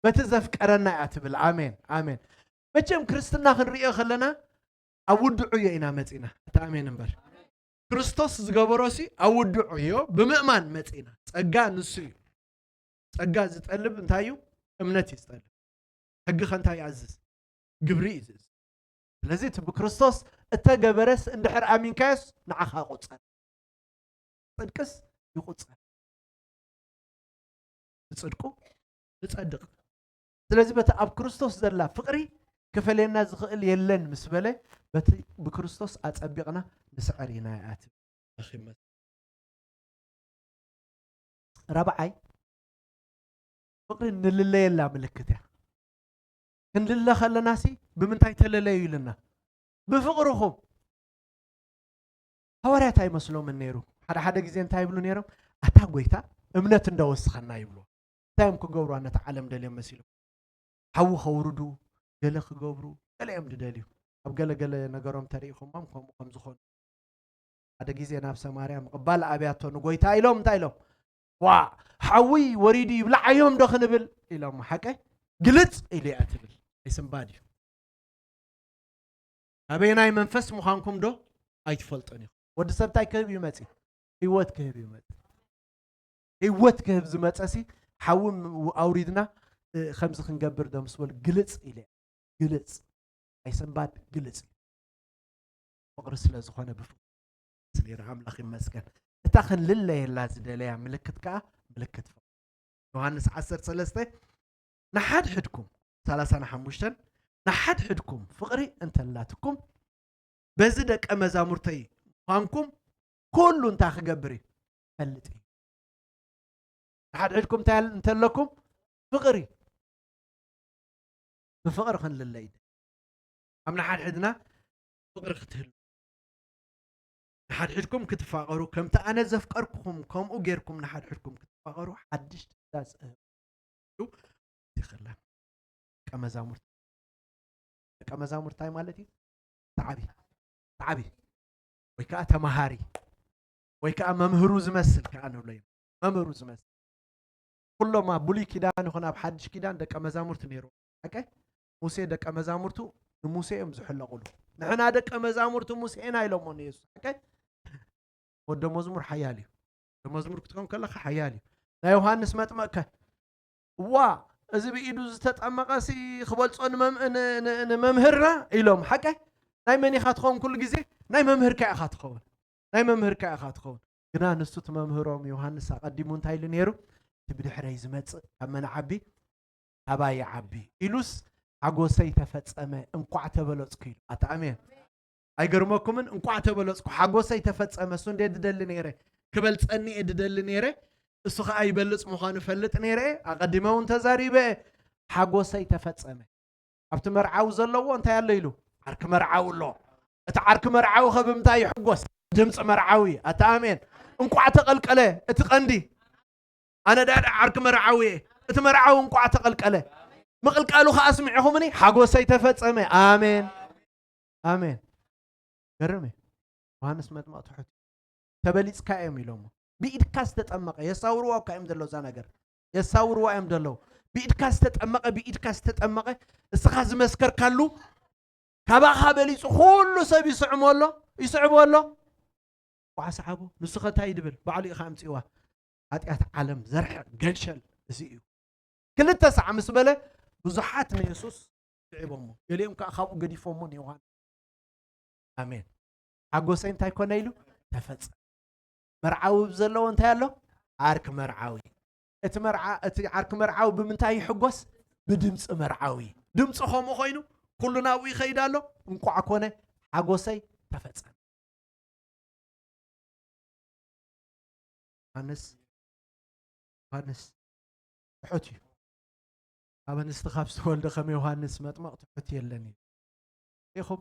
በቲ ዘፍቀረና እያ ትብል። ኣሜን፣ ኣሜን። መቸም ክርስትና ክንርእዮ ከለና ኣብ ውድዑ እዮ ኢና መጺና። እቲ ኣሜን እምበር። ክርስቶስ ዝገበሮሲ ኣብ ውድዑ እዮ ብምእማን መጺና። ጸጋ ንሱ እዩ። ጸጋ ዝጠልብ እንታይ እዩ? እምነት እዩ ዝጠልብ። ሕጊ ከ እንታይ ይኣዝዝ? ግብሪ እዩ ዝእዝዝ። ስለዚ እቲ ብክርስቶስ እተገበረስ እንድሕር ኣሚንካዮስ ንዓኻ ይቑጸር። ጽድቅስ ይቑጸር። ብጽድቁ ንጸድቕ። ስለዚ በቲ ኣብ ክርስቶስ ዘላ ፍቕሪ ክፈልየና ዝኽእል የለን ምስ በለ፣ በቲ ብክርስቶስ ኣጸቢቕና ንስዕር ኢና ይኣትብ። ራብዓይ፣ ፍቕሪ ንልለየላ ምልክት እያ። ክንልለ ከለና ሲ ብምንታይ ተለለዩ ኢልና? ብፍቕርኹም። ሃዋርያት ኣይመስሎምን ነይሩ። ሓደ ሓደ ግዜ እንታይ ይብሉ ነይሮም? ኣታ ጎይታ እምነት እንዳወስኸና ይብሉ። እንታይ እዮም ክገብሩ ነቲ ዓለም ደልዮም መሲሉ? ሓዊ ከውርዱ፣ ገለ ክገብሩ፣ ገለ እዮም ዝደልዩ። ኣብ ገለ ገለ ነገሮም ተሪኢኹሞም ከምኡ ከም ዝኾኑ። ሓደ ግዜ ናብ ሰማርያ ምቕባል ኣብያቶ ንጎይታ ኢሎም እንታይ ኢሎም? ዋ፣ ሓዊ ወሪዱ ይብላዓዮም ዶ ክንብል ኢሎም። ሓቀይ ግልጽ ኢሉ እያ ትብል። ኣይስንባድ እዩ። ኣበየናይ መንፈስ ምዃንኩም ዶ ኣይትፈልጡን ኢኹም? ወዲ ሰብ እንታይ ክህብ እዩ መጺኡ? ህይወት ክህብ እዩ መጺኡ። ህይወት ክህብ ዝመጸሲ ሓዊ ም-፣ ኣውሪድና፣ እ፣ ከምዚ ክንገብር ዶ ምስ በሉ ግልጽ ኢለ። ግልጽ። ኣይስንባድ ግልጽ እዩ። ፍቕሪ ስለ ዝኾነ ብፍቕሪ ስለ ኣምላኽ ይመስገን። እታ ክንልለየላ ዝደለያ ምልክት ከኣ ምልክት ፍቕሪ። ዮሃንስ ዓሰርተ ሰለስተ ንሓድሕድኩም፣ ሰላሳ ሓሙሽተ ንሓድሕድኩም ፍቕሪ እንተላትኩም፣ በዚ ደቀ መዛሙርተይ ምዃንኩም ኩሉ እንታይ ክገብር እዩ? ፈልጥ እዩ። ንሓድሕድኩም እንታይ እንተለኩም? ፍቕሪ። ብፍቕሪ ክንልለ እዩ። ኣብ ንሓድሕድና ፍቕሪ ክትህሉ፣ ንሓድሕድኩም ክትፋቐሩ፣ ከምቲ ኣነ ዘፍቀርኩኹም፣ ከምኡ ጌርኩም ንሓድሕድኩም ክትፋቐሩ፣ ሓድሽ ትእዛዝ እህብ። ይኸላ ደቀ መዛሙርት፣ ደቀ መዛሙርት እንታይ ማለት እዩ? ተዓቢ፣ ተዓቢ፣ ወይ ከዓ ተማሃሪ፣ ወይ ከዓ መምህሩ ዝመስል ከዓ ንብሎ እዩ። መምህሩ ዝመስል። ኩሎም ኣብ ብሉይ ኪዳን ይኹን ኣብ ሓድሽ ኪዳን ደቀ መዛሙርት ነይሩ። ሓቀ? ሙሴ ደቀ መዛሙርቱ ንሙሴ እዮም ዝሕለቑሉ። ንሕና ደቀ መዛሙርቱ ሙሴ ኢና ኢሎሞ ንየሱስ። ሓቀ? ወደ መዝሙር ሓያል እዩ። ወደ መዝሙር ክትኮን ከለኻ ሓያል እዩ። ናይ ዮሃንስ መጥመቅ ከ? እዋ፣ እዚ ብኢዱ ዝተጠመቐ ሲ ክበልጾ ንመም-፣ ን-፣ ን-፣ ንመምህርና ኢሎም። ሓቀ? ናይ መን ኢኻ ትኸውን? ኩሉ ግዜ ናይ መምህርካ ኢኻ ትኸውን። ናይ መምህርካ ኢኻ ትኸውን። ግና ንሱ እቲ መምህሮም ዮሃንስ ኣቐዲሙ እንታይ ኢሉ ነይሩ? እቲ ብድሕረይ ዝመጽእ ካብ መን ዓቢ? ካባይ ይዓቢ ኢሉስ ሓጎሰይ ተፈጸመ፣ እንቋዕ ተበለጽኩ ኢሉ። ኣታ ኣሜን። ኣይገርመኩምን? እንቋዕ ተበለጽኩ፣ ሓጎሰይ ተፈጸመ። እሱ እንደ ድደሊ ነይረ፣ ክበልጸኒ እየ ድደሊ ነይረ። እሱ ኸዓ ይበልጽ ምዃኑ ፈልጥ ነይረ። ኣቐዲመ እውን ተዛሪበ። ሓጎሰይ ተፈጸመ። ኣብቲ መርዓዊ ዘለዎ እንታይ ኣሎ ኢሉ? ዓርኪ መርዓዊ ኣሎ። እቲ ዓርኪ መርዓዊ ኸ ብምንታይ ይሕጎስ? ድምፂ መርዓዊ። ኣታ ኣሜን። እንቋዕ ተቐልቀለ እቲ ቀንዲ። ኣነ ዳኣ ዓርኪ መርዓዊ እየ። እቲ መርዓዊ እንቋዕ ተቐልቀለ። ምቕልቃሉ ኸዓ ኣስሚዕኹምኒ፣ ሓጎሰይ ተፈጸመ። ኣሜን። ኣሜን። ገርም እዩ። ዮሃንስ መጥምቕ ትሑት እዩ። ተበሊጽካ እዮም ኢሎሞ። ብኢድካ ዝተጠመቐ፣ የሳውርዋ እኳ እዮም ዘለዉ እዛ ነገር። የሳውርዋ እዮም ዘለዉ። ብኢድካ ዝተጠመቐ፣ ብኢድካ ዝተጠመቐ፣ እስኻ ዝመስከርካሉ፣ ካባኻ በሊጹ ኩሉ ሰብ ይስዕሞ ኣሎ፣ ይስዕቦ ኣሎ። ዋዓ ሰዓቦ፣ ንሱ ኸ እንታይ ድብል? ባዕሉ ኢኻ ኣምጺእዋ። ኃጢኣት ዓለም ዘርሕቕ ገንሸል እዚ እዩ። ክልተ ሳዕ ምስ በለ፣ ብዙሓት ንየሱስ ስዒቦሞ፣ ገሊኦም ከኣ ካብኡ ገዲፎሞ ንዮሃንስ። ኣሜን። ሓጎሰይ እንታይ ኮነ ኢሉ? ተፈጸመ። መርዓዊ ዘለዎ እንታይ ኣሎ? ዓርኪ መርዓዊ። እቲ መርዓ-፣ እቲ ዓርኪ መርዓዊ ብምንታይ ይሕጎስ? ብድምፂ መርዓዊ። ድምፂ ከምኡ ኮይኑ፣ ኩሉ ናብኡ ይኸይድ ኣሎ። እንቋዕ ኮነ፣ ሓጎሰይ ተፈጸመ። ዮሃንስ፣ ዮሃንስ ትሑት እዩ። ኣብ ኣንስቲ ካብ ዝተወልደ ከም ዮሃንስ መጥምቕ ትሑት የለን እዩ። ኢኹም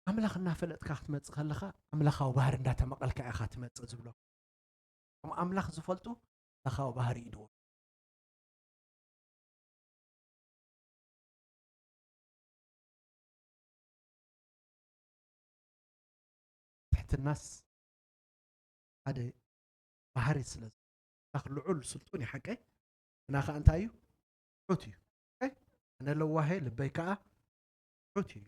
ኣምላኽ እናፈለጥካ ክትመጽእ ከለኻ፣ ኣምላኻዊ ባህሪ እንዳተመቐልካ ኢኻ ትመጽእ ዝብሎ። እቶም ኣምላኽ ዝፈልጡ ኣምላኻዊ ባህሪ ይድዎ። ትሕትናስ ሓደ ባህሪ ስለ ዝኾነ፣ ኣምላኽ ልዑል ስልጡን እዩ፣ ሓቀይ? ግና ኸኣ እንታይ እዩ? ትሑት እዩ። ሓቀይ? ኣነ ለዋሄ፣ ልበይ ከኣ ትሑት እዩ።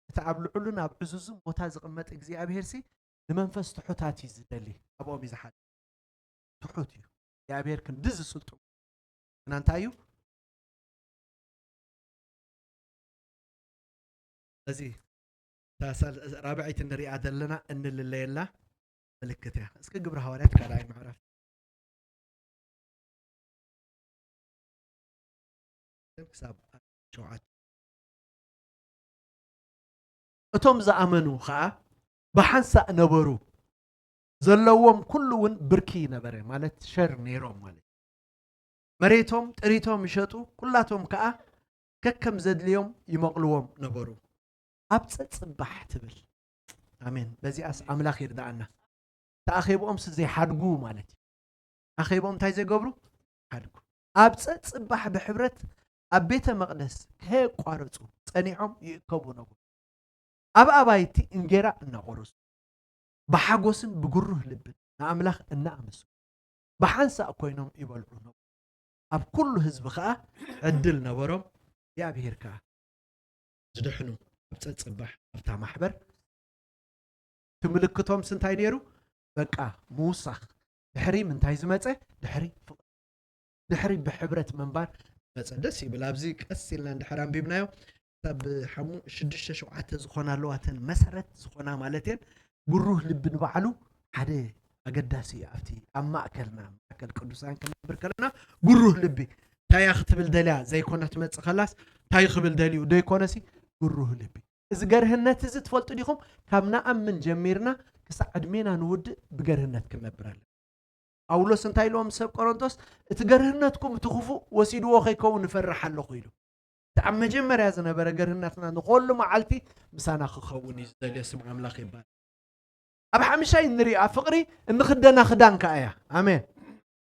እቲ ኣብ ልዑልን ኣብ ዕዙዝን ቦታ ዝቕመጥ እግዚኣብሄርሲ ንመንፈስ ትሑታት እዩ ዝደሊ። ኣብኦም እዩ ዝሓድር። ትሑት እዩ። እግዚኣብሄር ክንድዚ ስልጡን ግና እንታይ እዩ? እዚ እታ ሳል-፣ ራብዐይቲ ንሪኣ ዘለና እንልለየላ ምልክት እያ። እስኪ ግብረ ሃዋርያት ካልኣይ ምዕራፍ ክሳብ ሸውዓተ። እቶም ዝኣመኑ ኸኣ ብሓንሳእ ነበሩ፣ ዘለዎም ኩሉ እውን ብርኪ ነበረ፣ ማለት ሸር ነይሮም ማለት እዩ። መሬቶም ጥሪቶም ይሸጡ፣ ኩላቶም ከኣ ከከም ዘድልዮም ይመቕልዎም ነበሩ። ኣብ ጸጽባሕ ትብል። ኣሜን። በዚኣስ ኣምላኽ ይርድኣና። ተኣኼብኦም ስ ዘይሓድጉ ማለት እዩ። ኣኼብኦም እንታይ ዘይገብሩ? ሓድጉ። ኣብ ጸጽባሕ ብሕብረት ኣብ ቤተ መቕደስ ከየቋረጹ ጸኒዖም ይእከቡ ነበሩ። ኣብ ኣባይቲ እንጌራ እናቖረሱ፣ ብሓጎስን ብግሩህ ልብን ንኣምላኽ እናኣመስገኑ፣ ብሓንሳእ ኮይኖም ይበልዑ ነበሩ። ኣብ ኩሉ ህዝቢ ኸኣ ዕድል ነበሮም፣ እግዚኣብሄር ከኣ ዝድሕኑ ኣብ ጸጽባሕ ኣብታ ማሕበር። እቲ ምልክቶምስ እንታይ ነይሩ? በቃ ምውሳኽ። ድሕሪ ምንታይ ዝመጸ? ድሕሪ ፍቕሪ። ድሕሪ ብሕብረት ምንባር መጸ። ደስ ይብል። ኣብዚ ቀስ ኢልና እንድሕር ኣንቢብናዮ፣ ክሳብ ሓሙ-፣ ሽዱሽተ ሸውዓተ ዝኾና ኣለዋ፣ እተን መሰረት ዝኾና ማለት እየን። ግሩህ ልቢ ንባዕሉ ሓደ ኣገዳሲ እዩ። ኣብቲ ኣብ ማእከልና፣ ማእከል ቅዱሳን ክንነብር ከለና፣ ግሩህ ልቢ፣ እንታይ እያ ክትብል ደልያ ዘይኮነ ትመጽእ ከላስ፣ እንታይ ክብል ደልዩ ደይኮነሲ፣ ግሩህ ልቢ። እዚ ገርህነት እዚ ትፈልጡ ዲኹም? ካብ ንኣምን ጀሚርና ክሳዕ ዕድሜና ንውድእ ብገርህነት ክንነብር ኣለና። ጳውሎስ እንታይ ኢልዎም ሰብ ቆሮንቶስ? "እቲ ገርህነትኩም እቲ ክፉእ ወሲድዎ ከይከውን እፈርሕ ኣለኹ" ኢሉ። እቲ ኣብ መጀመርያ ዝነበረ ገርህነትና ንኹሉ መዓልቲ ምሳና ክኸውን እዩ ዝደልዮ። ስም ኣምላኽ ይባል። ኣብ ሓምሻይ እንሪኣ ፍቕሪ እንኽደና ክዳን ከኣ እያ። ኣሜን።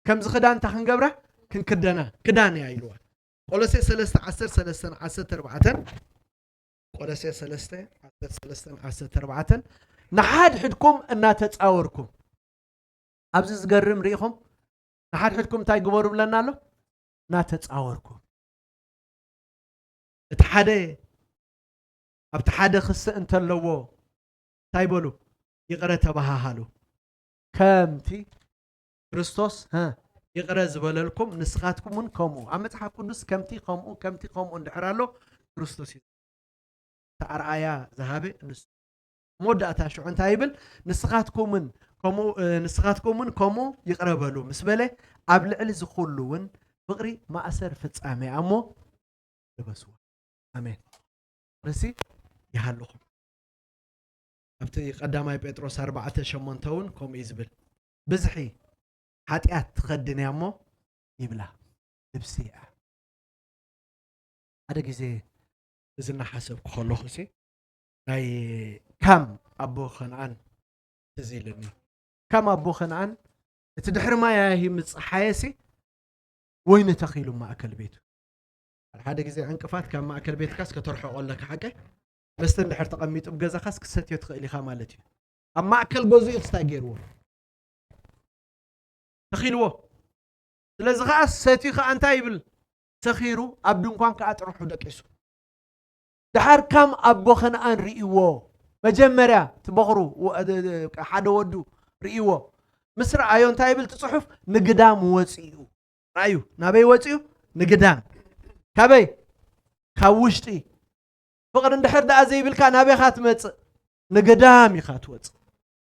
ከምዚ ክዳን እንታ ክንገብራ? ክንክደና። ክዳን እያ ኢልዋ። ቆሎሴ ሰለስተ ዓሰርተ ሰለስተን ዓሰርተ ኣርባዕተን፣ ቆሎሴ ሰለስተ ዓሰርተ ሰለስተን ዓሰርተ ኣርባዕተን፣ ንሓድሕድኩም እናተጻወርኩም። ኣብዚ ዝገርም ርኢኹም? ንሓድሕድኩም እንታይ ግበሩ ብለና ኣሎ? እናተጻወርኩም። እቲ ሓደ ኣብቲ ሓደ ክስእ እንተለዎ እንታይ በሉ? ይቕረ ተባሃሃሉ። ከምቲ ክርስቶስ፣ ሀ፣ ይቕረ ዝበለልኩም ንስኻትኩም እውን ከምኡ። ኣብ መጽሓፍ ቅዱስ ከምቲ፣ ከምኡ፣ ከምቲ፣ ከምኡ እንድሕር ኣሎ፣ ክርስቶስ እዩ። እቲ ኣርኣያ ዝሃበ ንሱ። መወዳእታ ሽዑ እንታይ ይብል? ንስኻትኩምን ከምኡ፣ እ፣ ንስኻትኩምን ከምኡ ይቕረ በሉ ምስ በለ፣ ኣብ ልዕሊ እዚ ኩሉ እውን ፍቕሪ ማእሰር ፍጻሜ እያ እሞ ልበስዎ። ኣሜን። ርእሲ ይሃልኹም። ኣብቲ ቀዳማይ ጴጥሮስ ኣርባዕተ ሸሞንተ እውን ከምኡ እዩ ዝብል። ብዝሒ ሓጢኣት ትኸድን እያ እሞ ይብላ። ልብሲ እያ። ሓደ ግዜ እዚ እናሓሰብኩ ከለኹ ሲ፣ ናይ ካም ኣቦ ከነኣን ትዝ ኢልኒ። ካም ኣቦ ከነኣን እቲ ድሕሪ ማያሂ ምጽሓየሲ ወይኒ ተኺሉ ማእከል ቤቱ። ሓደ ሓደ ግዜ ዕንቅፋት ካብ ማእከል ቤትካስ ከተርሕቆ ኣለካ ሓቀ። መስተ እንድሕር ተቐሚጡ ብገዛኻስ ክሰትዮ ትኽእል ኢኻ ማለት እዩ። ኣብ ማእከል ገዝኡ ክስታይ ገይርዎ። ተኺልዎ። ስለዚ ኸዓ ሰትዩ ኸዓ እንታይ ይብል? ሰኺሩ ኣብ ድንኳን ከኣ ጥርሑ ደቂሱ። ደሓር ካም ኣቦ ከነኣን ርእይዎ። መጀመርያ እቲ በኹሩ ወ-፣ እ-፣ እ-፣ ሓደ ወዱ ርእይዎ። ምስ ረኣዮ እንታይ ይብል እቲ ጽሑፍ? ንግዳም ወጺኡ። ረኣዩ። ናበይ ወጺኡ? ንግዳም። ካበይ? ካብ ውሽጢ። ፍቕሪ እንድሕር ደኣ ዘይብልካ ናበይ ኢኻ ትመጽእ? ንግዳም ኢኻ ትወጽእ።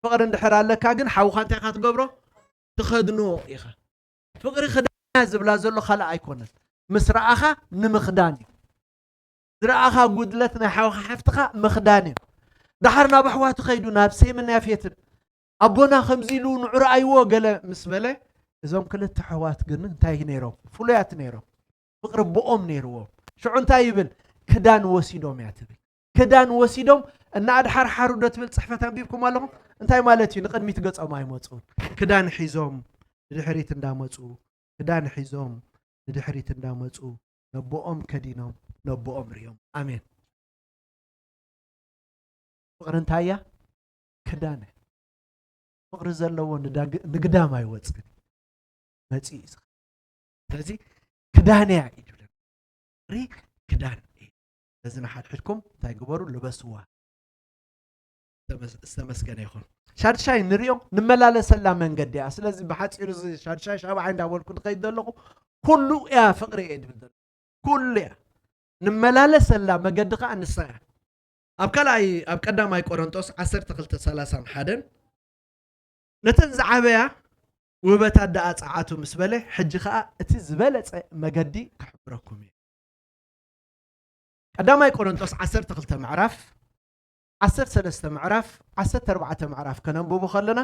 ፍቕሪ እንድሕር ኣለካ ግን ሓውኻ እንታይ ኢኻ ትገብሮ? ትኸድኖ ኢኻ። ፍቕሪ ክዳና ዝብላ ዘሎ ካልእ ኣይኮነን። ምስ ረኣኻ ንምኽዳን እዩ። ዝረኣኻ ጉድለት ናይ ሓውኻ ሓፍትኻ ምኽዳን እዩ። ደሓር ናብ ኣሕዋቱ ከይዱ ናብ ሴምን ያፌትን ኣቦና ከምዚ ኢሉ ንዑ ረኣይዎ ገለ ምስ በለ፣ እዞም ክልተ ኣሕዋት ግን እንታይ ነይሮም? ፍሉያት ነይሮም። ፍቕሪ ብኦም ነይርዎም። ሽዑ እንታይ ይብል? ክዳን ወሲዶም እያ ትብል። ክዳን ወሲዶም እና ኣድሓርሓሩ ዶ ትብል ጽሕፈት ኣንቢብኩም ኣለኹም? እንታይ ማለት እዩ? ንቕድሚት ገጾም ኣይመጹን። ክዳን ሒዞም ንድሕሪት እንዳመጹ፣ ክዳን ሒዞም ንድሕሪት እንዳመጹ፣ ነቦኦም ከዲኖም፣ ነቦኦም ሪኦም። ኣሜን። ፍቕሪ እንታይ እያ? ክዳን እያ። ፍቕሪ ዘለዎ ንዳግ-፣ ንግዳም ኣይወጽእን። መጺኡ እዩ ዝኸ-፣ ስለዚ ክዳን እያ እዩ ዝብለና። ፍቕሪ ክዳን እዩ። ስለዚ ንሓድሕድኩም እንታይ ግበሩ? ልበስዋ። ዝተመስ-፣ ዝተመስገነ ይኹን። ሻድሻይ ንሪኦ ንመላለሰላ መንገዲ እያ። ስለዚ ብሓፂሩ እዚ ሻድሻይ ሻብዓይ እንዳበልኩ ዝኸይድ ዘለኹ ኩሉ እያ ፍቕሪ እየ ዝብል ዘለኹ። ኩሉ እያ። ንመላለሰላ መገዲ ከዓ ንሳ እያ። ኣብ ካልኣይ፣ ኣብ ቀዳማይ ቆሮንጦስ ዓሰርተ ክልተ ሰላሳን ሓደን ነተን ዝዓበያ ውህበታት ደኣ ጸዓቱ ምስ በለ፣ ሕጂ ኸኣ እቲ ዝበለጸ መገዲ ክሕብረኩም እየ። ቀዳማይ ቆሮንጦስ ዓሰርተ ክልተ ምዕራፍ፣ ዓሰርተ ሰለስተ ምዕራፍ፣ ዓሰርተ ኣርባዕተ ምዕራፍ ከነንብቦ ከለና፣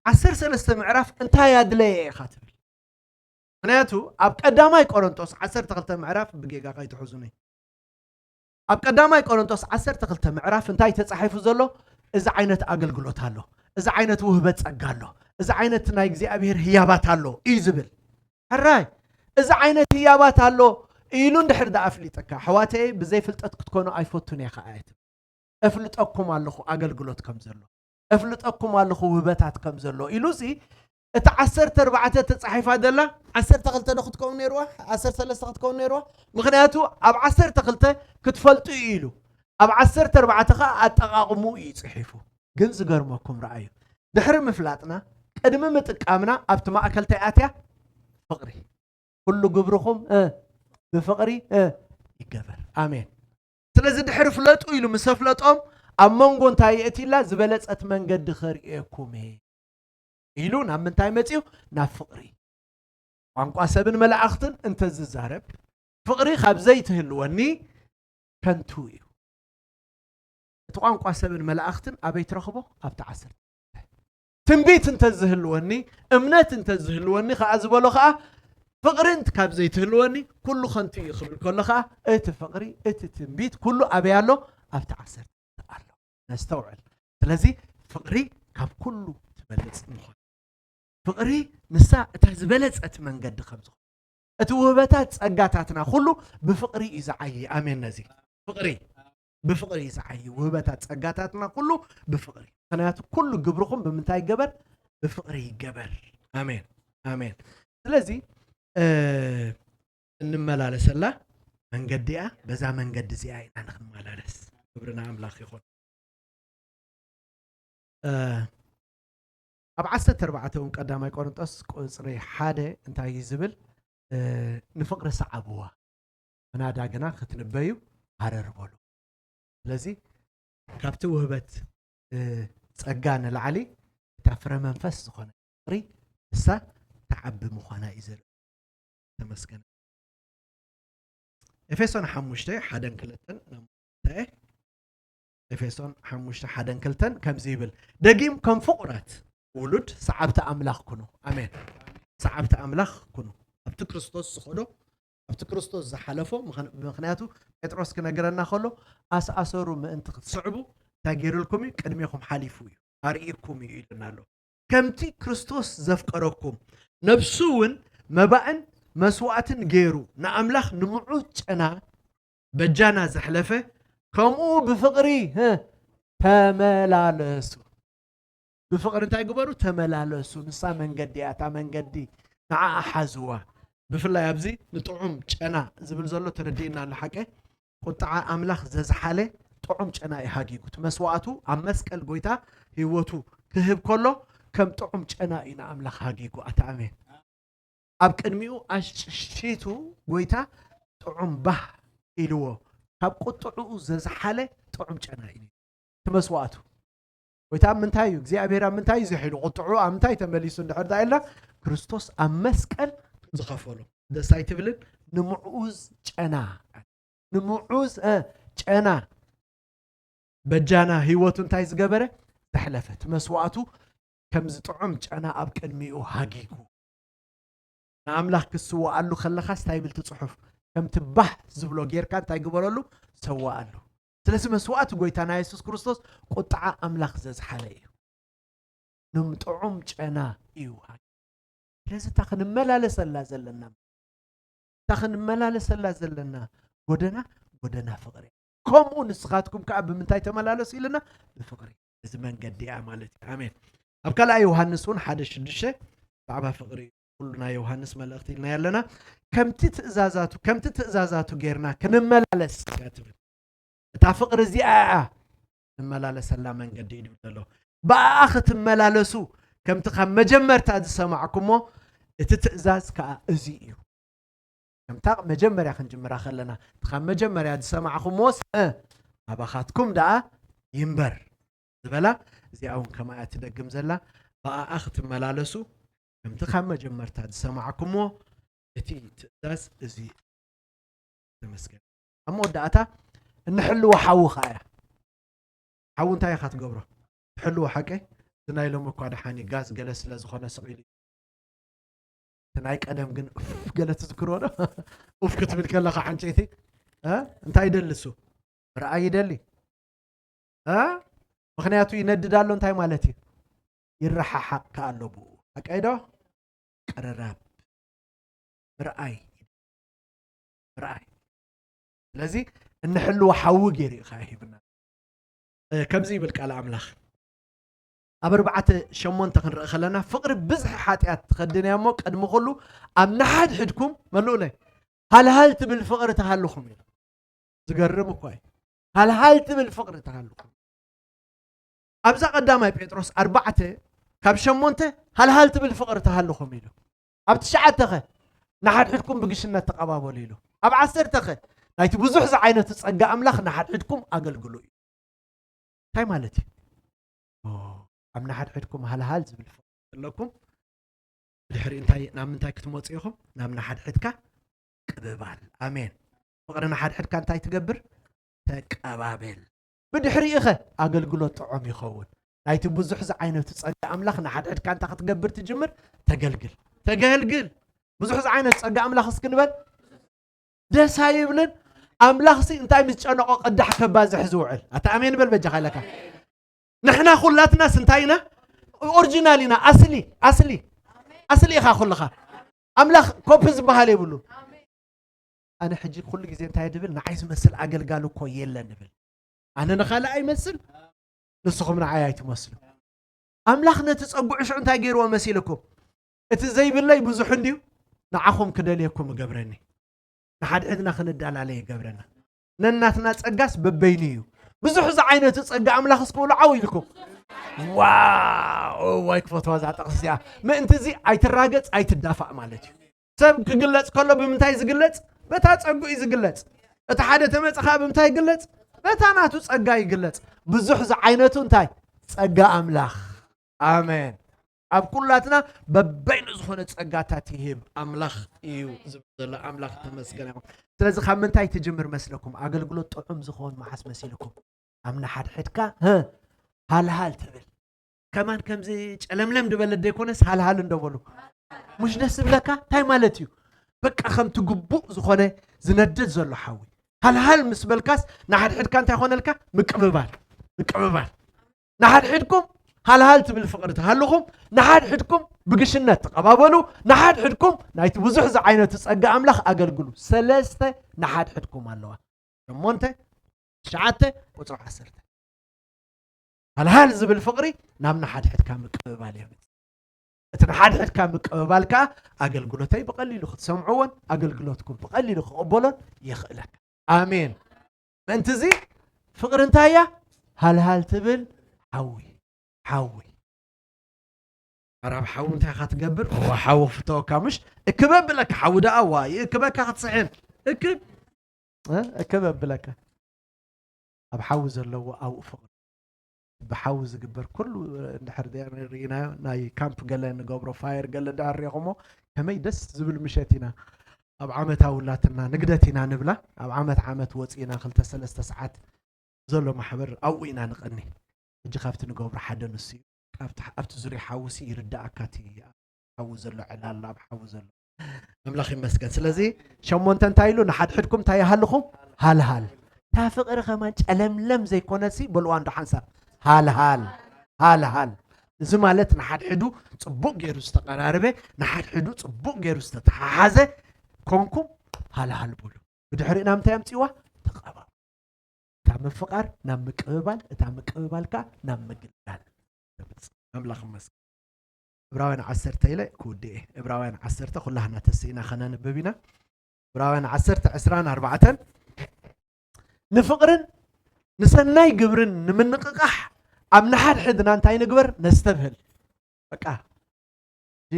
ዓሰርተ ሰለስተ ምዕራፍ እንታይ ኣድለየ ኢኻ ትብል። ምኽንያቱ ኣብ ቀዳማይ ቆሮንጦስ ዓሰርተ ክልተ ምዕራፍ ብጌጋ ከይትሕዙኒ። ኣብ ቀዳማይ ቆሮንጦስ ዓሰርተ ክልተ ምዕራፍ እንታይ ተጻሒፉ ዘሎ? እዚ ዓይነት ኣገልግሎት ኣሎ፣ እዚ ዓይነት ውህበት ጸጋ ኣሎ፣ እዚ ዓይነት ናይ እግዚኣብሔር ህያባት ኣሎ እዩ ዝብል። ሕራይ፣ እዚ ዓይነት ህያባት ኣሎ ኢሉ እንድሕር ደኣ ኣፍሊጠካ፣ ኣሕዋተየ፣ ብዘይ ፍልጠት ክትኮኑ ኣይፈቱን እየ ከኣ እየ ትብል። እፍልጠኩም ኣለኹ ኣገልግሎት ከም ዘሎ፣ እፍልጠኩም ኣለኹ ውህበታት ከም ዘሎ ኢሉ እዚ እቲ ዓሰርተ ኣርባዕተ ተጻሒፋ ዘላ ዓሰርተ ክልተ ዶ ክትከውን ነይርዋ? ዓሰርተ ሰለስተ ክትከውን ነይርዋ? ምኽንያቱ ኣብ ዓሰርተ ክልተ ክትፈልጡ እዩ ኢሉ፣ ኣብ ዓሰርተ ኣርባዕተ ኸኣ ኣጠቓቕምኡ እዩ ጽሒፉ። ግን ዝገርመኩም ረኣዩ፣ ድሕሪ ምፍላጥና፣ ቅድሚ ምጥቃምና ኣብቲ ማእከል እንታይ ኣትያ? ፍቕሪ። ኩሉ ግብርኹም፣ እ፣ ብፍቕሪ፣ እ፣ ይገበር። ኣሜን። ስለዚ ድሕሪ ፍለጡ ኢሉ ምስ ኣፍለጦም፣ ኣብ መንጎ እንታይ የእትይላ? ዝበለጸት መንገዲ ከርእየኩም እየ። ኢሉ ናብ ምንታይ መጺኡ? ናብ ፍቕሪ። ቋንቋ ሰብን መላእኽትን እንተዝዛረብ፣ ፍቕሪ ካብ ዘይትህልወኒ ከንቱ እዩ። እቲ ቋንቋ ሰብን መላእኽትን ኣበይ ትረኽቦ? ኣብቲ ዓሰርተ። ትንቢት እንተዝህልወኒ፣ እምነት እንተዝህልወኒ ከኣ ዝበሎ ከኣ፣ ፍቕሪ እንት ካብ ዘይትህልወኒ ኩሉ ከንቱ እዩ ክብል ከሎ ከኣ፣ እቲ ፍቕሪ፣ እቲ ትንቢት ኩሉ ኣበይ ኣሎ? ኣብቲ ዓሰርተ ኣሎ። ነስተውዕል። ስለዚ ፍቕሪ ካብ ኩሉ ትበልጽ ምዃን። ፍቕሪ ንሳ እታ ዝበለጸት መንገዲ ከም ዝኾነ። እቲ ውህበታት ጸጋታትና ኩሉ ብፍቕሪ እዩ ዝዓዪ። ኣሜን። ነዚ ፍቕሪ ብፍቕሪ እዩ ዝዓዪ። ውህበታት ጸጋታትና ኩሉ ብፍቕሪ። ምኽንያቱ ኩሉ ግብርኹም ብምንታይ ይገበር? ብፍቕሪ ይገበር። ኣሜን። ኣሜን። ስለዚ፣ እ፣ እንመላለሰላ መንገዲ እያ። በዛ መንገዲ እዚኣ ኢና ንኽንመላለስ። ክብሪ ንኣምላኽ ይኹን። እ፣ ኣብ ዓሰርተ ኣርባዕተ እውን ቀዳማይ ቆሮንጦስ ቁጽሪ ሓደ እንታይ እዩ ዝብል? እ፣ ንፍቕሪ ሰዓብዋ፣ ምናዳ ግና ክትንበዩ ሃረር በሉ። ስለዚ ካብቲ ውህበት፣ እ፣ ጸጋ ንላዕሊ እታ ፍረ መንፈስ ዝኾነ ፍቕሪ ንሳ ትዓቢ ምዃና እዩ ዘርኢ። ተመስገን። ኤፌሶን ሓሙሽተ ሓደን ክልተን ናብ ኤፌሶን ሓሙሽተ ሓደን ክልተን ከምዚ ይብል፣ ደጊም ከም ፍቑራት ውሉድ ሰዓብቲ ኣምላኽ ኩኑ። ኣሜን። ሰዓብቲ ኣምላኽ ኩኑ። ኣብቲ ክርስቶስ ዝኸዶ፣ ኣብቲ ክርስቶስ ዝሓለፎ፣ ምኽን-፣ ምኽንያቱ ጴጥሮስ ክነግረና ከሎ፣ ኣስኣሰሩ ምእንቲ ክትስዕቡ እንታይ ገይሩልኩም እዩ? ቅድሜኹም ሓሊፉ እዩ፣ ኣርእይኩም እዩ ኢሉና ኣሎ። ከምቲ ክርስቶስ ዘፍቀረኩም፣ ነፍሱ እውን መባእን መስዋእትን ገይሩ ንኣምላኽ ንምዑዝ ጨና በጃና ዘሕለፈ፣ ከምኡ ብፍቕሪ፣ ህ፣ ተመላለሱ። ብፍቕሪ እንታይ ግበሩ? ተመላለሱ። ንሳ መንገዲ እያ። እታ መንገዲ ንዓኣ ሓዝዋ። ብፍላይ ኣብዚ ንጥዑም ጨና ዝብል ዘሎ ተረዲእና ኣሎ። ሓቀ ቁጥዓ ኣምላኽ ዘዝሓለ ጥዑም ጨና እዩ ሃጊጉ። እቲ መስዋእቱ ኣብ መስቀል ጎይታ ህይወቱ ክህብ ከሎ ከም ጥዑም ጨና እዩ ንኣምላኽ ሃጊጉ። ኣታ ኣሜን። ኣብ ቅድሚኡ ኣሽሽቱ ጎይታ ጥዑም ባህ ኢልዎ። ካብ ቁጥዕኡ ዘዝሓለ ጥዑም ጨና እዩ እቲ መስዋእቱ። ጎይታ ኣብ ምንታይ እዩ? እግዚኣብሔር ኣብ ምንታይ እዩ ዝሒሉ? ቁጥዕኡ ኣብ ምንታይ ተመሊሱ እንድሕር ዳ ኢልና፣ ክርስቶስ ኣብ መስቀል ዝኸፈሎ። ደስ ኣይትብልን? ንምዑዝ ጨና፣ ንምዑዝ፣ እ፣ ጨና በጃና ህይወቱ እንታይ ዝገበረ? ዘሕለፈ። እቲ መስዋእቱ ከም ዝጥዑም ጨና ኣብ ቅድሚኡ ሃጊጉ። ንኣምላኽ ክስውኣሉ ከለኻስ እንታይ ይብል እቲ ጽሑፍ? ከምቲ ባህ ዝብሎ ጌርካ እንታይ ግበረሉ? ሰውኣሉ። ስለዚ መስዋእቲ ጎይታና የሱስ ክርስቶስ ቁጥዓ ኣምላኽ ዘዝሓለ እዩ። ንምጥዑም ጨና እዩ። ስለዚ እታ ክንመላለሰላ ዘለና፣ እታ ክንመላለሰላ ዘለና ጎደና፣ ጎደና ፍቕሪ። ከምኡ ንስኻትኩም ከኣ ብምንታይ ተመላለሱ ኢልና? ብፍቕሪ። እዚ መንገዲ እያ ማለት እዩ። ኣሜን። ኣብ ካልኣይ ዮሃንስ እውን ሓደ ሽዱሽተ ብዛዕባ ፍቕሪ እዩ። ኩሉ ናይ ዮሃንስ መልእኽቲ ኢልና ኣለና። ከምቲ ትእዛዛቱ፣ ከምቲ ትእዛዛቱ ጌርና ክንመላለስ እያ ትብል። እታ ፍቕሪ እዚኣ እያ ንመላለሰላ መንገዲ እዩ ዝብል ዘሎ። ብኣኣ ክትመላለሱ ከምቲ ካብ መጀመርታ ዝሰማዕኩሞ እቲ ትእዛዝ ከኣ እዚ እዩ። ከምታ መጀመርያ ክንጅምራ ከለና፣ እቲ ካብ መጀመርያ ዝሰማዕኩሞስ፣ እ፣ ኣባኻትኩም ደኣ ይንበር ዝበላ፣ እዚኣ እውን ከማያ ትደግም ዘላ፣ ብኣኣ ክትመላለሱ ከምቲ ካብ መጀመርታ ዝሰማዕኩሞ እቲ ትእዛዝ እዚ እዩ። ተመስገን። ኣብ መወዳእታ እንሕልዎ ሓዊ ኸኣ እያ። ሓዊ እንታይ ኢኻ ትገብሮ? ትሕልዎ ሓቀይ? እዚ ናይ ሎሚ እኳ ደሓን እዩ፣ ጋዝ ገለ ስለ ዝኾነ ስቕ ኢሉ እዩ። እቲ ናይ ቀደም ግን ኡፍ ገለ ትዝክርዎ ዶ? ኡፍ ክትብል ከለኻ ዕንጨይቲ፣ እ? እንታይ ይደሊ እሱ? ምርኣይ ይደሊ። እ? ምኽንያቱ ይነድድ ኣሎ፣ እንታይ ማለት እዩ? ይረሓሓቕ ከኣ ኣሎ ብኡ። ሓቀይ ዶ? ቅርራብ። ምርኣይ። ምርኣይ። ስለዚ እንሕልዎ ሓዊ ገይሩ እዩ ከኣ ሂብና። እ፣ ከምዚ ይብል ቃል ኣምላኽ። ኣብ ኣርባዕተ ሸሞንተ ክንርኢ ከለና፣ ፍቕሪ ብዝሒ ሓጢኣት ትኸድን እያ እሞ፣ ቅድሚ ኩሉ ኣብ ንሓድሕድኩም፣ መልኡለይ፣ ሃልሃል ትብል ፍቕሪ ትሃልኹም እዩ። ዝገርም እኳ እዩ። ሃልሃል ትብል ፍቕሪ ትሃልኹም። ኣብዛ ቀዳማይ ጴጥሮስ ኣርባዕተ ካብ ሸሞንተ ሃልሃል ትብል ፍቕሪ ትሃልኹም ኢሉ። ኣብ ትሽዓተ ኸ ንሓድሕድኩም ብግሽነት ተቐባበሉ ኢሉ። ኣብ ዓሰርተ ኸ ናይቲ ብዙሕ ዝዓይነቱ ጸጋ ኣምላኽ ንሓድሕድኩም ኣገልግሉ እዩ። እንታይ ማለት እዩ? ኦ፣ ኣብ ንሓድሕድኩም ሃልሃል ዝብል ፍቕሪ ኣለኩም። ድሕሪ እንታይ ናብ ምንታይ ክትመፁ ኢኹም? ናብ ንሓድሕድካ ቅብባል። ኣሜን። ፍቕሪ ንሓድሕድካ እንታይ ትገብር? ተቀባበል። ብድሕሪኡ ኸ ኣገልግሎት ጥዑም ይኸውን። ናይቲ ብዙሕ ዝዓይነቱ ጸጋ ኣምላኽ ንሓድሕድካ እንታይ ክትገብር ትጅምር? ተገልግል። ተገልግል። ብዙሕ ዝዓይነቱ ጸጋ ኣምላኽ እስኪ ንበል። ደስ ኣይብልን? ኣምላኽሲ እንታይ ምስ ጨነቆ ቅዳሕ ከባዝሕ ዝውዕል? ኣታ ኣሜን በል በጃኻ ኢለካ። ንሕና ኩላትናስ እንታይ ኢና? ኦሪጂናል ኢና። ኣስሊ፣ ኣስሊ፣ ኣስሊ ኢኻ ኩልኻ። ኣምላኽ ኮፒ ዝበሃል የብሉ። ኣነ ሕጂ ኩሉ ግዜ እንታይ ድብል? ንዓይ ዝመስል ኣገልጋሊ እኮ የለን እብል። ኣነ ንኻልእ ኣይመስል፣ ንስኹም ንዓይ ኣይትመስሉ። ኣምላኽ ነቲ ጸጉዑ ሽዑ እንታይ ገይርዎ መሲልኩም? እቲ ዘይብለይ ብዙሕ እንድዩ፣ ንዓኹም ክደልየኩም እገብረኒ። ንሓድሕድና ክንዳላለይ ይገብረና። ነናትና ጸጋስ በበይኑ እዩ። ብዙሕ ዝዓይነቱ ጸጋ ኣምላኽ እስክብሉ ዓው ኢልኩም። ዋው! እዋይ ክፈትዋ እዛ ጥቕሲ እዚኣ። ምእንቲ እዚ ኣይትራገጽ ኣይትዳፋእ ማለት እዩ። ሰብ ክግለጽ ከሎ ብምንታይ ዝግለጽ? በታ ጸጉ እዩ ዝግለጽ። እቲ ሓደ ተመጽኻ ብምንታይ ይግለጽ? በታ ናቱ ጸጋ ይግለጽ። ብዙሕ ዝዓይነቱ እንታይ? ጸጋ ኣምላኽ። ኣሜን። ኣብ ኩላትና በበይኑ ዝኾነ ጸጋታት ይህብ ኣምላኽ እዩ ዝብል ዘሎ። ኣምላኽ ተመስገን ይኹን። ስለዚ ካብ ምንታይ ትጅምር መስለኩም? ኣገልግሎት ጥዑም ዝኸውን መዓስ መሲልኩም? ኣብ ንሓድሕድካ፣ ህ፣ ሃልሃል ትብል። ከማን ከምዚ ጨለምለም ድበለት ዘይኮነስ ሃልሃል እንዶ በሉ። ሙሽ ደስ ዝብለካ እንታይ ማለት እዩ? በቃ ከምቲ ግቡእ ዝኾነ ዝነድድ ዘሎ ሓዊ። ሃልሃል ምስ በልካስ ንሓድሕድካ እንታይ ኮነልካ? ምቅብባል። ምቅብባል። ንሓድሕድኩም ሃልሃል ትብል ፍቕሪ ትሃልኹም፣ ንሓድሕድኩም ብግሽነት ተቐባበሉ፣ ንሓድሕድኩም ናይቲ ብዙሕ ዝዓይነቱ ጸጋ ኣምላኽ ኣገልግሉ። ሰለስተ ንሓድሕድኩም ኣለዋ። ሸሞንተ፣ ትሽዓተ፣ ቁጽሪ ዓሰርተ። ሃልሃል ዝብል ፍቕሪ ናብ ንሓድሕድካ ምቅብባል የምጽእ። እቲ ንሓድሕድካ ምቅብባል ከኣ ኣገልግሎተይ ብቐሊሉ ክትሰምዕዎን ኣገልግሎትኩም ብቐሊሉ ክቕበሎን የኽእለካ። ኣሜን። ምእንቲ እዚ ፍቕሪ እንታይ እያ? ሃልሃል ትብል ሓዊ፣ ሓዊ። ኣራብ ሓዊ እንታይ ኢኻ ትገብር? እዋ ሓዊ ክፍተወካ ምሽ? እክበ ብለካ ሓዊ ደኣ እዋ ይእክበካ ክትስሕን። እክብ። እ? እክብ ኣብለካ። ኣብ ሓዊ ዘለዎ ኣብኡ ፍቕሪ። ብሓዊ ዝግበር ኩሉ እንድሕር ሪኢናዮ፣ ናይ ካምፕ ገለ ንገብሮ ፋየር ገለ እንድሕር ሪኢኹሞ፣ ከመይ ደስ ዝብል ምሸት ኢና። ኣብ ዓመታዊ ላትና ንግደት ኢና ንብላ። ኣብ ዓመት ዓመት ወፂእና ክልተ ሰለስተ ሰዓት ዘሎ ማሕበር ኣብኡ ኢና ንቐኒ። ሕጂ ካብቲ ንገብሮ ሓደ ንሱ እዩ። ካብቲ፣ ኣብቲ ዙርያ ሓዊ ሲ ይርዳእካ እቲ ሓዊ ዘሎ ዕላል ኣብ ሓዊ ዘሎ። ኣምላኽ ይመስገን። ስለዚ ሸሞንተ እንታይ ኢሉ? ንሓድሕድኩም እንታይ ይሃልኹም? ሃልሃል። እታ ፍቕሪ ከማን ጨለምለም ዘይኮነሲ በልዋ እንዶ ሓንሳብ። ሃልሃል። ሃልሃል። እዚ ማለት ንሓድሕዱ ጽቡቕ ገይሩ ዝተቐራረበ፣ ንሓድሕዱ ጽቡቕ ገይሩ ዝተተሓሓዘ ኮንኩም ሃልሃል በሉ። ብድሕሪኡ ናብ ምንታይ ኣምጽእዋ? ተቐባበሉ። እታ ምፍቓር ናብ ምቅብባል፣ እታ ምቅብባል ከኣ ናብ ምግልጋል ተምጽእ። ኣምላኽ ይመስገን። ዕብራውያን ዓሰርተ ኢለ ክውድእ እየ። ዕብራውያን ዓሰርተ ኩላህና ተስኢና ከነንብብ ኢና። ዕብራውያን ዓሰርተ ዕስራን ኣርባዕተን ንፍቕርን ንሰናይ ግብርን ንምንቕቓሕ ኣብ ንሓድሕድና እንታይ ንግበር? ነስተብህል። በቃ፣ እዚ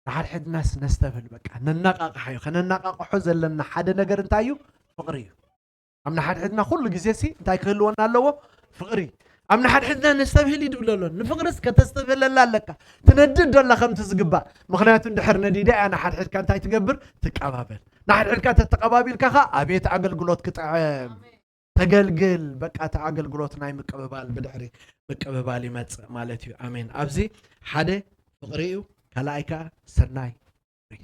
ንሓድሕድናስ ነስተብህል። በቃ፣ ነነቓቕሖ እዩ። ከነነቓቕሖ ዘለና ሓደ ነገር እንታይ እዩ? ፍቕሪ እዩ። ኣብ ንሓድሕድና ኩሉ ግዜ ሲ እንታይ ክህልወና ኣለዎ? ፍቕሪ። ኣብ ንሓድሕድና ነስተብህል እዩ ድብል ኣሎ። ንፍቕርስ ከተስተብህለላ ኣለካ። ትነድድ ዶላ ከምቲ ዝግባእ። ምኽንያቱ እንድሕር ነዲዳ እያ ንሓድሕድካ እንታይ ትገብር? ትቀባበል። ንሓድሕድካ ተተቐባቢልካ ኸኣ ኣቤት ኣገልግሎት ክጥዕም። ተገልግል። በቃ፣ እቲ ኣገልግሎት ናይ ምቅብባል፣ ብድሕሪ ምቅብባል ይመጽእ ማለት እዩ። ኣሜን። ኣብዚ ሓደ ፍቕሪ እዩ፣ ካልኣይ ከኣ ሰናይ ግብሪ።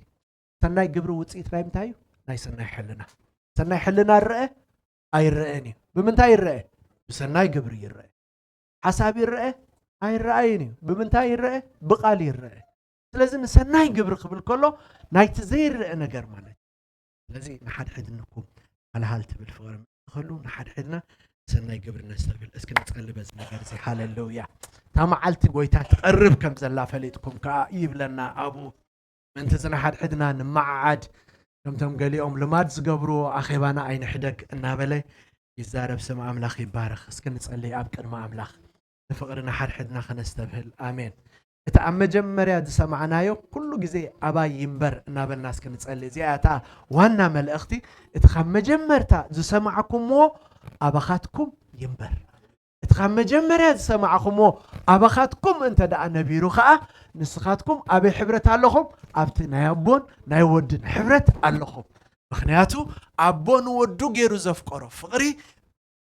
ሰናይ ግብሪ ውጽኢት ናይ ምንታይ እዩ? ናይ ሰናይ ሕልና። ሰናይ ሕልና ይረአ? ኣይረአን እዩ። ብምንታይ ይረአ? ብሰናይ ግብሪ ይረአ። ሓሳብ ይረአ? ኣይረኣይን እዩ። ብምንታይ ይረአ? ብቓል ይረአ። ስለዚ ንሰናይ ግብሪ ክብል ከሎ ናይቲ ዘይረአ ነገር ማለት እዩ። ስለዚ ንሓድሕድንኩም ሃልሃል ትብል ፍቕሪ ምስ ትኽእሉ ንሓድሕድና ሰናይ ግብሪ ነስተብህል። እስኪ ንጸሊ በዚ ነገር እዚ። ሃሌሉያ። እታ መዓልቲ ጐይታ ትቐርብ ከም ዘላ ፈሊጥኩም ከኣ ይብለና ኣብኡ። ምእንቲ እዚ ንሓድሕድና ንመዓዓድ፣ ከምቶም ገሊኦም ልማድ ዝገብርዎ ኣኼባና ኣይንሕደግ እናበለ ይዛረብ። ስም ኣምላኽ ይባረኽ። እስኪ ንጸሊ ኣብ ቅድሚ ኣምላኽ። ንፍቕሪ ንሓድሕድና ከነስተብህል። ኣሜን። እቲ ኣብ መጀመርያ ዝሰማዕናዮ ኩሉ ግዜ ኣባይ ይንበር እናበልና እስኪ ንጸሊ። እዚኣ እታ ዋና መልእኽቲ፣ እቲ ካብ መጀመርታ ዝሰማዕኩምዎ ኣባኻትኩም ይንበር። እቲ ካብ መጀመርያ ዝሰማዕኩምዎ ኣባኻትኩም እንተ ደኣ ነቢሩ ኸኣ ንስኻትኩም ኣበይ ሕብረት ኣለኹም? ኣብቲ ናይ ኣቦን ናይ ወድን ሕብረት ኣለኹም። ምኽንያቱ ኣቦ ንወዱ ገይሩ ዘፍቀሮ ፍቕሪ፣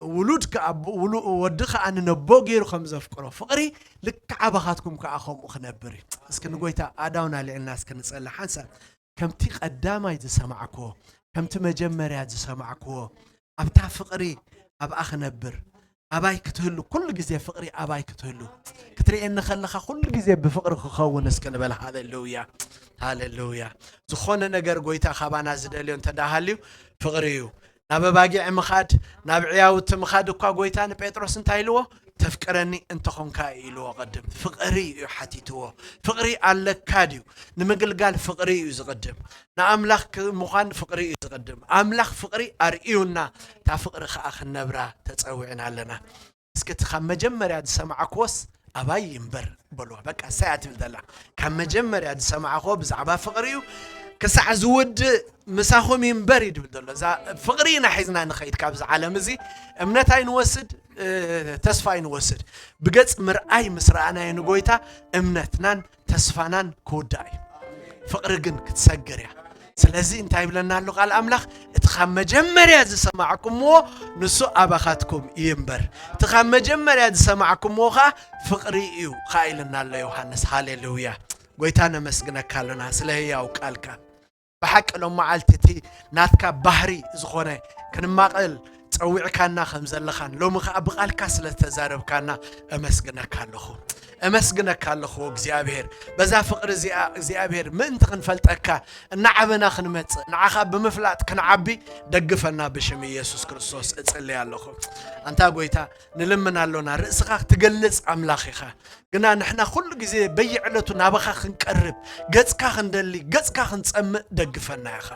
ውሉድ ከኣ ኣቦ-፣ ውሉ-፣ ወዲ ከኣ ንነቦ ገይሩ ከም ዘፍቅሮ ፍቕሪ፣ ልክዕ ኣባኻትኩም ከኣ ከምኡ ክነብር እዩ። እስኪ ንጎይታ ኣእዳውና ኣልዒልና እስኪ ንጸሊ ሓንሳብ። ከምቲ ቀዳማይ ዝሰማዕክዎ፣ ከምቲ መጀመርያ ዝሰማዕክዎ፣ ኣብታ ፍቕሪ ኣብኣ ክነብር፣ ኣባይ ክትህሉ፣ ኩሉ ግዜ ፍቕሪ ኣባይ ክትህሉ፣ ክትርእየኒ ከለኻ ኩሉ ግዜ ብፍቕሪ ክኸውን እስኪ ንበል። ሃሌሉያ፣ ሃሌሉያ። ዝኾነ ነገር ጎይታ ካባና ዝደልዮ እንተ ደኣ ሃልዩ ፍቕሪ እዩ። ናብ ኣባጊዕ ምኻድ፣ ናብ ዕያውቲ ምኻድ እኳ ጎይታ ንጴጥሮስ እንታይ ኢልዎ? "ተፍቅረኒ እንተኾንካ" ኢልዎ። ቅድም ፍቕሪ እዩ ሓቲትዎ። ፍቕሪ ኣለካ ድዩ? ንምግልጋል ፍቕሪ እዩ ዝቕድም። ንኣምላኽ ክ-፣ ምዃን ፍቕሪ እዩ ዝቕድም። ኣምላኽ ፍቕሪ ኣርእዩና፣ እታ ፍቕሪ ኸኣ ክንነብራ ተጸዊዕና ኣለና። እስኪ እቲ ካብ መጀመርያ ዝሰማዕክዎስ ኣባይ ይንበር በልዋ። በቃ እሳይ እያ ትብል ዘላ። ካብ መጀመርያ ዝሰማዕክዎ ብዛዕባ ፍቕሪ እዩ። ክሳዕ ዝውድእ ምሳኹም ይንበር እዩ ዝብል ዘሎ። እዛ ፍቕሪ ኢና ሒዝና ንኸይድ ካብዚ ዓለም እዚ። እምነት ኣይንወስድ፣ እ፣ ተስፋ ኣይንወስድ። ብገጽ ምርኣይ ምስ ረኣናዮ ንጎይታ እምነትናን ተስፋናን ክውዳእ እዩ። ፍቕሪ ግን ክትሰግር እያ። ስለዚ እንታይ ይብለና ኣሎ ቃል ኣምላኽ? "እቲ ካብ መጀመርያ ዝሰማዕኩምዎ ንሱ ኣባኻትኩም ይንበር። እቲ ካብ መጀመርያ ዝሰማዕኩምዎ ኸኣ ፍቕሪ እዩ" ኸኣ ኢልና ኣሎ ዮሃንስ። ሃሌሉያ። ጎይታ ነመስግነካ ኣለና ስለ ህያው ቃልካ። ብሓቂ ሎም መዓልቲ እቲ ናትካ ባህሪ ዝኾነ ክንማቐል ጸዊዕካና ከም ዘለኻን ሎሚ ኸኣ ብቓልካ ስለ ዝተዛረብካና እመስግነካ ኣለኹ። እመስግነካ ኣለኹ እግዚኣብሔር። በዛ ፍቕሪ እዚኣ እግዚኣብሔር ምእንቲ ክንፈልጠካ፣ እናዓበና ክንመጽእ፣ ንዓኻ ብምፍላጥ ክንዓቢ ደግፈና ብሽም ኢየሱስ ክርስቶስ እጽሊ ኣለኹ። ኣንታ ጎይታ ንልምን ኣሎና፣ ርእስኻ ክትገልጽ ኣምላኽ ኢኻ። ግና ንሕና ኩሉ ግዜ በየዕለቱ ናባኻ ክንቀርብ፣ ገጽካ ክንደሊ፣ ገጽካ ክንጸምእ ደግፈና ኢኻ።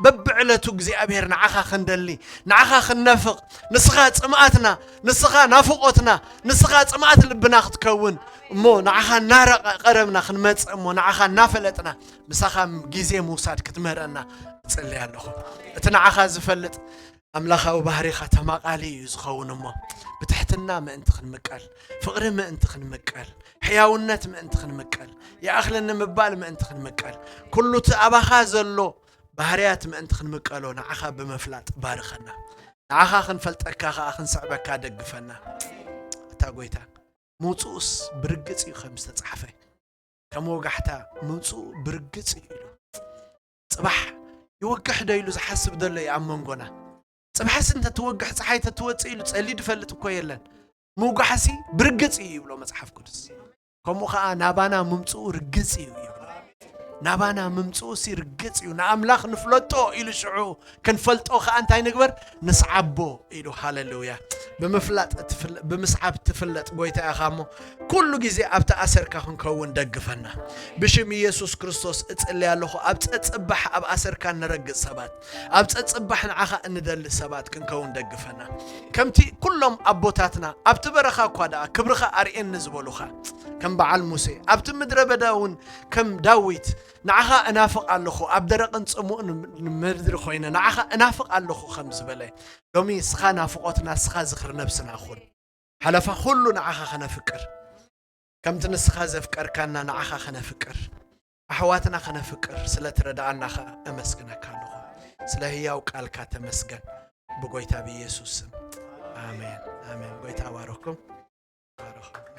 በብዕለቱ እግዚኣብሔር ንዓኻ ክንደሊ፣ ንዓኻ ክንነፍቕ፣ ንስኻ ጽምኣትና፣ ንስኻ ናፍቖትና፣ ንስኻ ጽምኣት ልብና ክትከውን፣ እሞ ንዓኻ እናረቐ-፣ ቀረብና ክንመጽእ፣ እሞ ንዓኻ እናፈለጥና ምሳኻ ግዜ ምውሳድ ክትምህረና እጽሊ ኣለኹ። እቲ ንዓኻ ዝፈልጥ ኣምላኻዊ ባህሪኻ ተማቓሊ እዩ ዝኸውን እሞ፣ ብትሕትና ምእንቲ ክንምቀል፣ ፍቕሪ ምእንቲ ክንምቀል፣ ሕያውነት ምእንቲ ክንምቀል፣ ይኣኽለኒ ምባል ምእንቲ ክንምቀል፣ ኩሉ እቲ ኣባኻ ዘሎ ባህርያት ምእንቲ ክንምቀሎ ንዓኻ ብምፍላጥ ባርኸና። ንዓኻ ክንፈልጠካ ኸኣ ክንስዕበካ ደግፈና። እታ ጎይታ፣ "ምውጽኡስ ብርግጽ እዩ ከም ዝተጻሕፈ፣ ከም ወጋሕታ ምውጽኡ ብርግጽ እዩ" ኢሉ። ጽባሕ ይወግሕ ዶ ኢሉ ዝሓስብ ዘሎ እዩ ኣብ መንጎና። ጽባሕሲ እንተ ትወግሕ፣ ጸሓይ እንተ ትወጽእ ኢሉ ጸልዩ ዝፈልጥ እኮ የለን። ምውጋሕሲ ብርግጽ እዩ ይብሎ መጽሓፍ ቅዱስ። ከምኡ ኸኣ ናባና ምምጽኡ ርግጽ እዩ ይብሎ። ናባና ምምጽኡሲ ርግጽ እዩ። ንኣምላኽ ንፍለጦ ኢሉ ሽዑ ክንፈልጦ ኸኣ እንታይ ንግበር? ንስዓቦ ኢሉ። ሃሌሉያ። ብምፍላጥ ትፍለ-፣ ብምስዓብ ትፍለጥ ጎይታ ኢኻ እሞ፣ ኩሉ ግዜ ኣብቲ ኣሰርካ ክንከውን ደግፈና። ብሽም ኢየሱስ ክርስቶስ እጽሊ ኣለኹ፣ ኣብ ጸጽባሕ ኣብ ኣሰርካ እንረግጽ ሰባት፣ ኣብ ጸጽባሕ ንዓኻ እንደሊ ሰባት ክንከውን ደግፈና። ከምቲ ኩሎም ኣቦታትና ኣብቲ በረኻ እኳ ደኣ ክብርኻ ኣርእየኒ ዝበሉኻ፣ ከም በዓል ሙሴ፣ ኣብቲ ምድረ በዳ እውን ከም ዳዊት፣ "ንዓኻ እናፍቕ ኣለኹ፣ ኣብ ደረቕን ጽሙእን ምድሪ ኮይነ ንዓኻ እናፍቕ ኣለኹ" ከም ዝበለ፣ ሎሚ ንስኻ ናፍቖትና፣ ንስኻ ዝኽሪ ነብስና ኩን። ሓለፋ ኩሉ ንዓኻ ከነፍቅር፣ ከምቲ ንስኻ ዘፍቀርካና ንዓኻ ከነፍቅር፣ ኣሕዋትና ከነፍቅር ስለ ትረድኣና ኸኣ እመስግነካ ኣለኹ። ስለ ህያው ቃልካ ተመስገን፣ ብጎይታ ብኢየሱስ ስም። ኣሜን፣ ኣሜን። ጎይታ ባረኩም። ባረኹም።